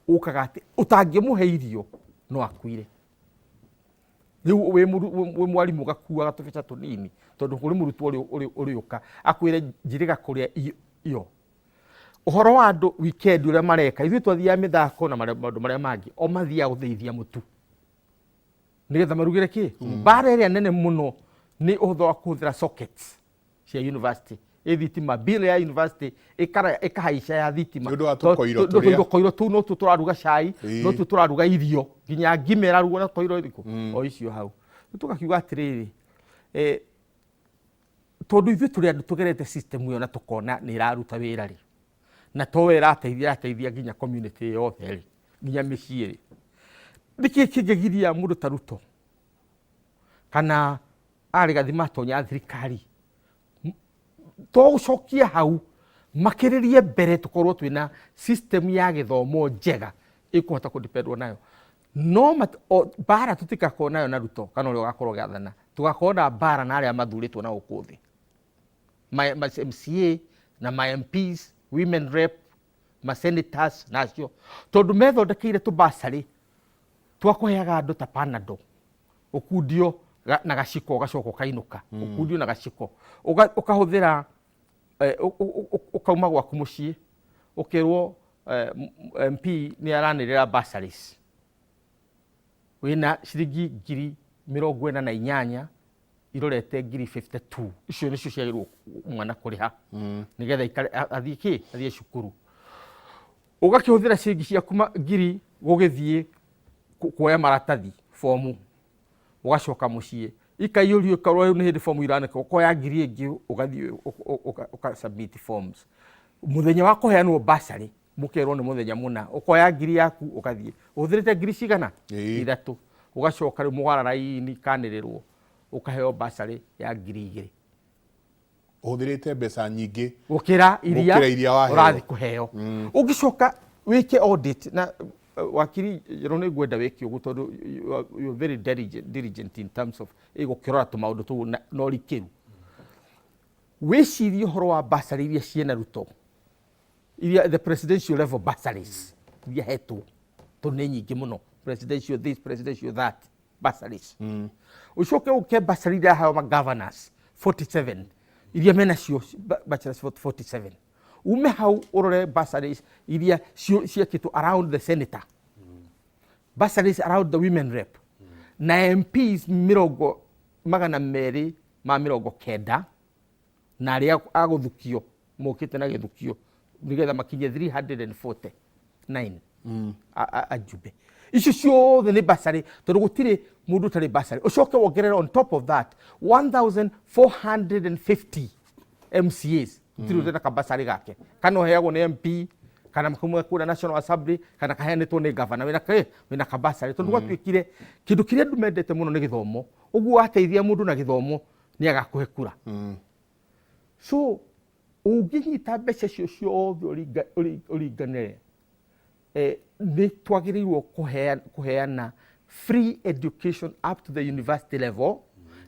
C: ũkaga atĩ ũtangĩmũhe irio no akuire. Rĩu wĩ mwarimũ ũgakuaga tũbeca tũnini, tondũ kũrĩ mũrutwo ũrĩũka akwĩre njĩrĩga kũrĩa iyo. Ũhoro wa andũ weekend ũrĩa mareka, ithuĩ twathiaga mĩthako na maũndũ marĩa mangĩ, o mathiaga gũthĩithia mũtu nĩgetha marugĩre kĩ. Mbara ĩrĩa nene mũno nĩ ũhoro wa kũhũthĩra sockets cia university, ĩ thitima, bill ya university ĩkahaica ya thitima.
A: Nĩ ũndũ wa tũkoiro tũrĩa.
C: Tũkoiro tũu no tuo tũraruga cai, no tuo tũraruga irio, nginya ngima ĩrarugwo na koiro ĩrĩkũ o icio hau. Rĩu tũgakiuga atĩrĩrĩ, tondũ ithuĩ tũrĩ andũ tũgerete system ĩyo na tũkona nĩ ĩraruta wĩra rĩ, na to we ĩrateithia, ĩrateithia nginya community yothe rĩ, nginya mĩciĩ rĩ, nĩkĩ kĩngĩgiria mũndũ ta Ruto kana arĩ gathima atonya thirikari to gũcokia hau makĩrĩrie mbere, tũkorwo twĩna system ya gĩthomo njega ĩkũhota kũdependwo nayo. No mbara tũtikakorwo nayo na Ruto kana ũrĩa ũgakorwo gĩathana, tũgakorwo na mbara na arĩa mathurĩtwo na gũkũ thĩ, ma MCA na ma MPs, women rep, ma senators nacio, tondũ methondekeire tũbacarĩ twa kũheaga andũ ta Panadol, ũkundio na gaciko, ũgacoka ũkainũka ũkundio na gaciko. Ũkahũthĩra ũkauma gwaku mũciĩ ũkerwo MP nĩ aranĩrĩra bursaries, wĩna ciringi 48,000 irorete 52,000, icio nĩcio ciagĩrĩirwo mwana kũrĩha nĩgetha ikare athiĩ kĩ, athiĩ cukuru. Ũgakĩhũthĩra ciringi ciaku ngiri gũgĩthiĩ kuoya maratathi, fomu, ũgacoka mũciĩ ikaiyũrio, ikorwo rĩu nĩ hĩndĩ fomu iranĩkwo, ũkoya ngiri ĩngĩ ũgathiĩ ũka submit forms. Mũthenya wa kũheanwo bursary mũkerwo nĩ mũthenya mũna, ũkoya ngiri yaku ũgathiĩ ũhũthĩrĩte ngiri cigana? 3. Ũgacoka rĩu mũgara raini kanĩrĩrwo, ũkaheo bursary ya 2,000.
A: Ũhũthĩrĩte mbeca nyingĩ
C: gũkĩra iria
A: gũkĩra iria waheo.
C: Ũrathiĩ kũheo. Ũngĩcoka wĩke audit na wakiri Njerũ, nĩ ngwenda wĩke ũguo tondũ you are very diligent in terms of gũkĩrora tũmaũndũ tũu na ũrikĩru. Wĩcirie ũhoro wa bursary iria ciĩna Ruto, iria the presidential level bursaries iria hetwo, tondũ nĩ nyingĩ mũno, presidential this, presidential that bursaries. Ũcoke ũke bursary iria hao ma governors 47 iria menacio, bursaries 47. Ume hau ũrore bursaries iria ciakĩtwo around the senator, bursaries around the women rep na MPs 290 na arĩa a gũthukio mokĩte na gĩthukio nĩgetha makinye 349 ajumbe. Icio ciothe nĩ bursary, tondũ gũtirĩ mũndũ ũtarĩ bursary. Ũcoke wongerere on top of that 1450 MCAs, gũtirĩ ũrĩ na kabursary gake, kana ũheagwo nĩ MP, kana kuma kũrĩa National Assembly, kana kaheanĩtwo nĩ gavana, wĩna kĩ, wĩna kabursary, tondũ gwatuĩkire kĩndũ kĩrĩa andũ mendete mũno nĩ gĩthomo. Ũguo wateithia mũndũ na gĩthomo nĩ agakũhe kura. So ũngĩnyita mbeca icio ciothe ũringanĩre, nĩ twagĩrĩirwo kũheana free education up to the university level,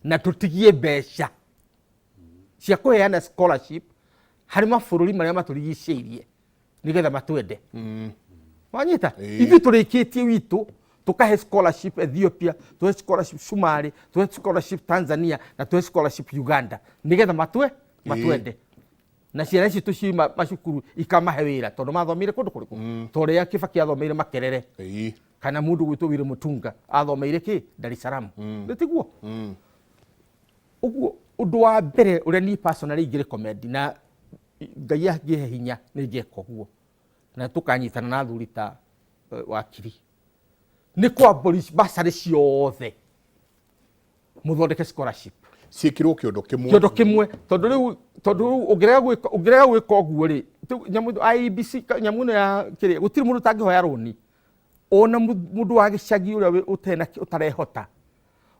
C: na tũtigie mbeca cia kũheana scholarship harĩ mabũrũri marĩa matũrigicĩirie nĩgetha matwende. Wanyita?
A: Ĩĩ.
C: Ithuĩ tũrĩkĩtie witũ, tũkahe scholarship Ethiopia, tũhe scholarship Somalia, tũhe scholarship Tanzania na tũhe scholarship Uganda, nĩgetha matue matwende na ciana icio tũciuma macukuru ikamahe wĩra, tondũ mathomire kũndũ kũrĩkũ? Ta ũrĩa Kibaki athomeire Makerere, kana mũndũ gwĩtwo Willy Mutunga athomeire kĩ Dar es Salaam, nĩ tiguo? Ũguo ũndũ wa mbere ũrĩa niĩ personally ingĩ recommend, na Ngai angĩhe hinya nĩ ingĩka ũguo, na tũkanyitana na athuri ta wakiri, nĩ kũ abolish bursary ciothe, mũthondeke scholarship.
A: Ciĩkĩrwo kĩondo kĩmwe.
C: Kĩondo kĩmwe, tondũ rĩu ũngĩrega gwĩka ũguo rĩ, nyamũ IEBC, nyamũ ĩno ya kĩrĩa, gũtirĩ mũndũ ũtangĩhoya rũni, ona mũndũ wa gĩcagi ũrĩa ũtena ũtarehota,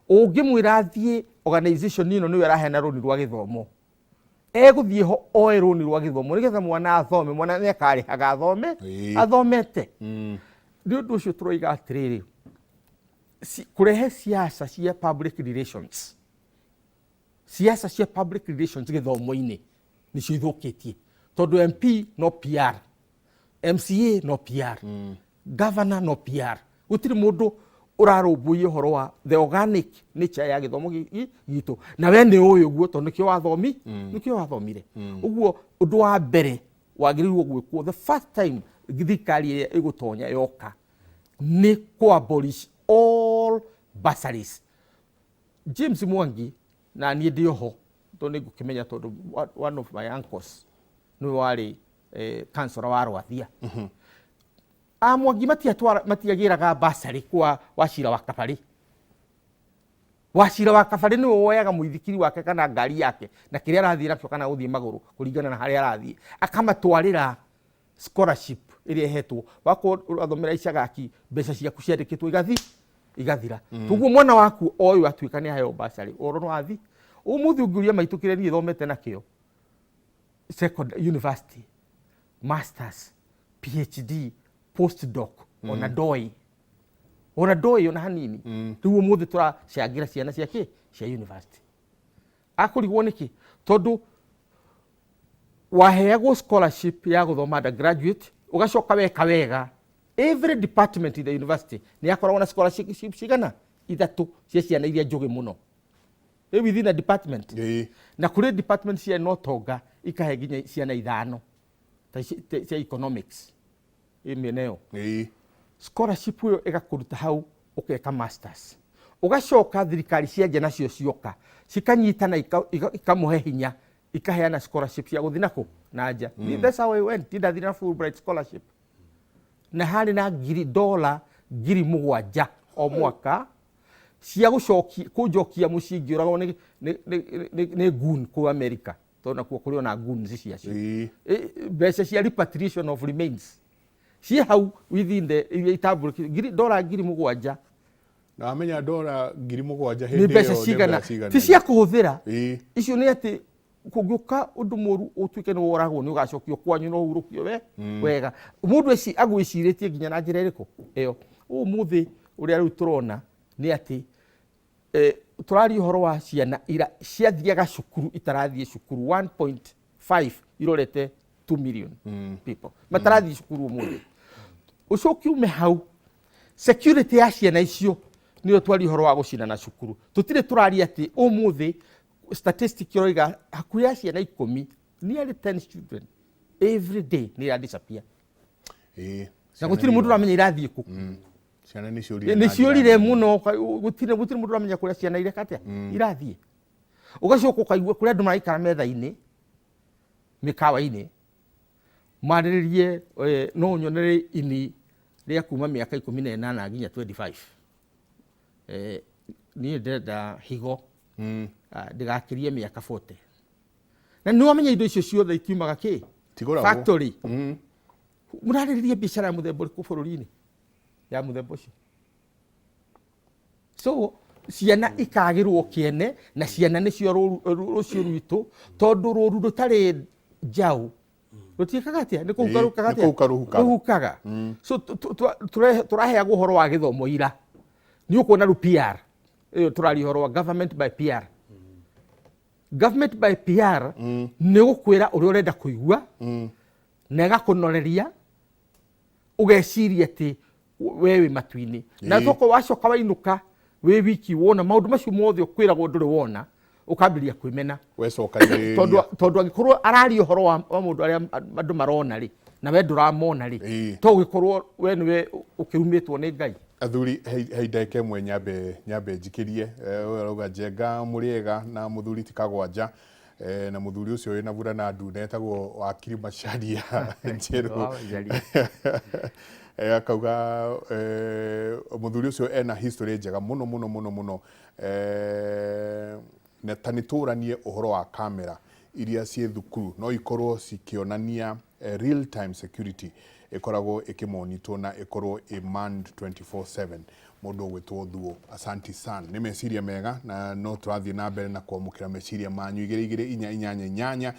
C: ũngĩmwĩra athiĩ organization ĩno nĩyo ĩraheana rũni rwa gĩthomo, egũthiĩ ho oe rũni rwa gĩthomo nĩgetha mwana athome. Mwana nĩ akarĩhaga athome athomete. Nĩ ũndũ ũcio tũroiga atĩrĩrĩ, kũrehe siasa cia public relations, siasa cia public relations gĩthomo-inĩ nĩcio ithũkĩtie, tondũ MP no PR, MCA no PR, governor no PR, gũtirĩ mũndũ ũrarũmbũiya ũhoro wa the organic nature ya gĩthomo gitũ. Na we nĩ ũĩ ũguo, tondũ nĩkĩo wathomire. Ũguo ũndũ wa mbere wagĩrĩirwo gwĩkwo the first time thirikari ĩrĩa ĩgũtonya yoka nĩ kũ abolish all bursaries. James Mwangi na niĩ ndĩ oho, tondũ nĩ ngũkĩmenya, tondũ one of my uncles nĩwe warĩ councillor wa Rwathia. A Mwangi matiatwara, matiagĩraga bursary kwa Wachira wa Kabarĩ. Wachira wa Kabarĩ nĩwe woyaga mũithikiri wake kana ngari yake na kĩrĩa arathiĩ nakĩo, kana gũthiĩ magũrũ kũringana na harĩa arathiĩ, akamatwarĩra scholarship ĩrĩa ĩhetwo. Wakorwo ũrathomera icagaki, mbeca ciaku ciandĩkĩtwo igathi igathira. Toguo mwana waku oyũ atuĩka nĩ aheo bursary, ũhoro no wathi. Ũmũthĩ ũngĩũria maitũ kĩrĩa niĩ thomete nakĩo second university, masters, PhD, postdoc, ona ndoĩ, ona ndoĩ ona hanini. Rĩu ũmũthĩ tũracangĩra ciana cia kĩ cia university, akũrigwo nĩkĩ? Tondũ waheagwo scholarship ya gũthoma undergraduate, ũgacoka weka wega, every department in the university nĩ yakoragwo na scholarship cigana ithatũ cia ciana iria njũgĩ mũno ĩ within a department. Na kũrĩ department cia no tonga ikahe nginya ciana ithano, ta cia economics ĩ mĩena ĩyo. Scholarship ĩyo ĩgakũruta hau ũgeka masters, ũgacoka thirikari cia nja nacio cioka cikanyitana, ikamũhe hinya, ikaheana scholarship cia gũthiĩ nakũ na nja. That's how I went. Ndathire na Fulbright scholarship, na harĩ na ngiri dola 7,000 o mwaka cia gũcokia kũnjokia mũciĩ ngĩũragwo nĩ goon kũu America, tondũ nakuo kũrĩ ona goons ciacio. Mbeca cia repatriation of remains ciĩ hau within the iria itambũrũki ngiri dola 7,000.
A: Na wamenya dola 7,000
C: nĩ
A: hĩndĩ
C: mbeca
A: ĩyo nĩ
C: cigana?
A: mbeca cigana?
C: Ti cia kũhũthĩra. Icio nĩ atĩ kũngĩũka ũndũ mũru ũtuĩke nĩ woragwo, nĩ ũgacokio kwanyu no ũhurũkio we wega. Mũndũ agwĩcirĩtie nginya na njĩra ĩrĩkũ ĩyo. Ũmũthĩ ũrĩa rĩu tũrona nĩ atĩ tũraria ũhoro wa ciana ira ciathiaga cukuru itarathiĩ cukuru, 1.5 irorete 2 million people matarathiĩ cukuru ũmũthĩ. Ũcoke ume hau, security ya ciana icio nĩyo twaria ũhoro wa gũcinana cukuru. Tũtirĩ tũraria atĩ ũmũthĩ statistic ĩroiga hakuhĩ ya ciana 10, nearly 10 children every day nĩ ira disappear. Na gũtirĩ mũndũ ũramenya irathiĩ kũ.
A: Ciana nĩ ciũrire
C: nĩ
A: na njĩra
C: ciũrire
A: nene.
C: Mũno gũtirĩ mũndũ ũramenya kũrĩa ciana ireka atĩa irathiĩ. Ũgacoka ũkaigua kũrĩa andũ maraikara metha-inĩ mĩkawa-inĩ marĩrĩrie, no ũnyonere ini rĩa kuma mĩaka 18 nginya 25, niĩ ndĩrenda higo, ndĩgakĩrie mĩaka 40, na nĩ wamenya indo icio ciothe itiumaga kĩ
A: Tigũragwo.
C: Factory. Mũrarĩrĩria biacara ya mũthemba ũrĩkũ bũrũri-inĩ ya mũthemba ũcio? So ciana ikagĩrwo kĩene, na ciana nĩcio rũciũ rwitũ, tondũ rũru rũtarĩ njaũ rũtiĩkaga atĩa? Nĩ kũhuka rũhukaga
A: nĩ
C: atĩa?
A: Kũhuka rũhukaga.
C: Rũhukaga. So tũraheagwo ũhoro wa gĩthomo ira, nĩ ũkuona rĩu PR ĩyo tũraria ũhoro wa government by PR. Government by PR nĩ gũkwĩra ũrĩa ũrenda kũigua na ĩgakũnoreria. Ũgeciria atĩ we wĩ matu-inĩ na thoko, wacoka wainũka wĩ wiki, wona maũndũ macio mothe ũkwĩragwo ndũrĩ wona, ũkambĩrĩria kwĩmena.
A: Wecokanĩrĩria.
C: Tondũ angĩkorwo araria ũhoro wa mũndũ arĩa andũ marona rĩ, na we ndũramona rĩ, to gũgĩkorwo we nĩwe ũkĩrumĩtwo nĩ Ngai.
A: Athuri, hei ndagĩka ĩmwe nyambe njikĩrie. Ũyũ arauga, "Njenga mũrĩega na mũthuri ti Kagwanja na mũthuri ũcio wĩna burana ndune etagwo Wakiri Macharia Njerũ."
C: Wa Macharia.
A: Akauga mũthuri ũcio ena history njega mũno mũno mũno mũno, na ta nĩ tũranie ũhoro wa kamera iria ciĩ thukuru, no ikorwo cikĩonania real time security ĩkoragwo ĩkĩmonitwo na ĩkorwo ĩ manned 24/7. Mũndũ ũgwĩtwo Thuo, asanti sana, nĩ meciria mega, na no tũrathiĩ na mbere na kwamũkĩra meciria manyu 22488.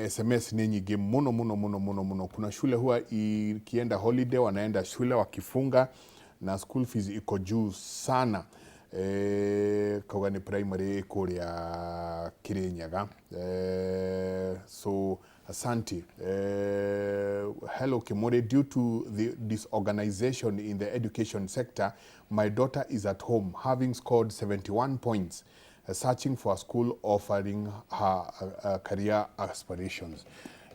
A: SMS nĩ nyingĩ mũno mũno mũno mũno mũno. Kuna shule huwa ikienda holiday wanaenda shule wakifunga na school fees iko juu sana. Kauga nĩ primary kũrĩa Kirinyaga. So asante. Hello Kimore, due to the disorganization in the education sector, my daughter is at home having scored 71 points, searching for a school offering her career aspirations.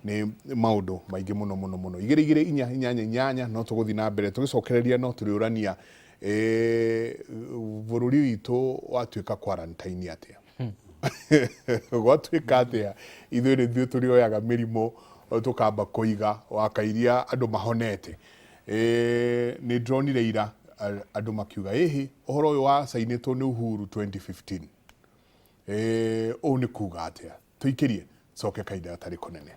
A: Nĩ maũndũ maingĩ mũno mũno mũno. 22488, no tũgũthiĩ na mbere tũgĩcokereria, no tũrĩũrania, bũrũri witũ watuĩka quarantine atĩa? Gwatuĩka atĩa ithuĩ nĩ ithuĩ tũrĩoyaga mĩrimũ tũkamba kũiga wakairia andũ mahonete? Nĩ ndĩronire ira andũ makiuga ĩhĩ ũhoro ũyũ wacainĩtwo nĩ Uhuru 2015. Ũũ nĩ kuga atĩa? Tũikĩrie coke kahinda gatarĩ kũnene.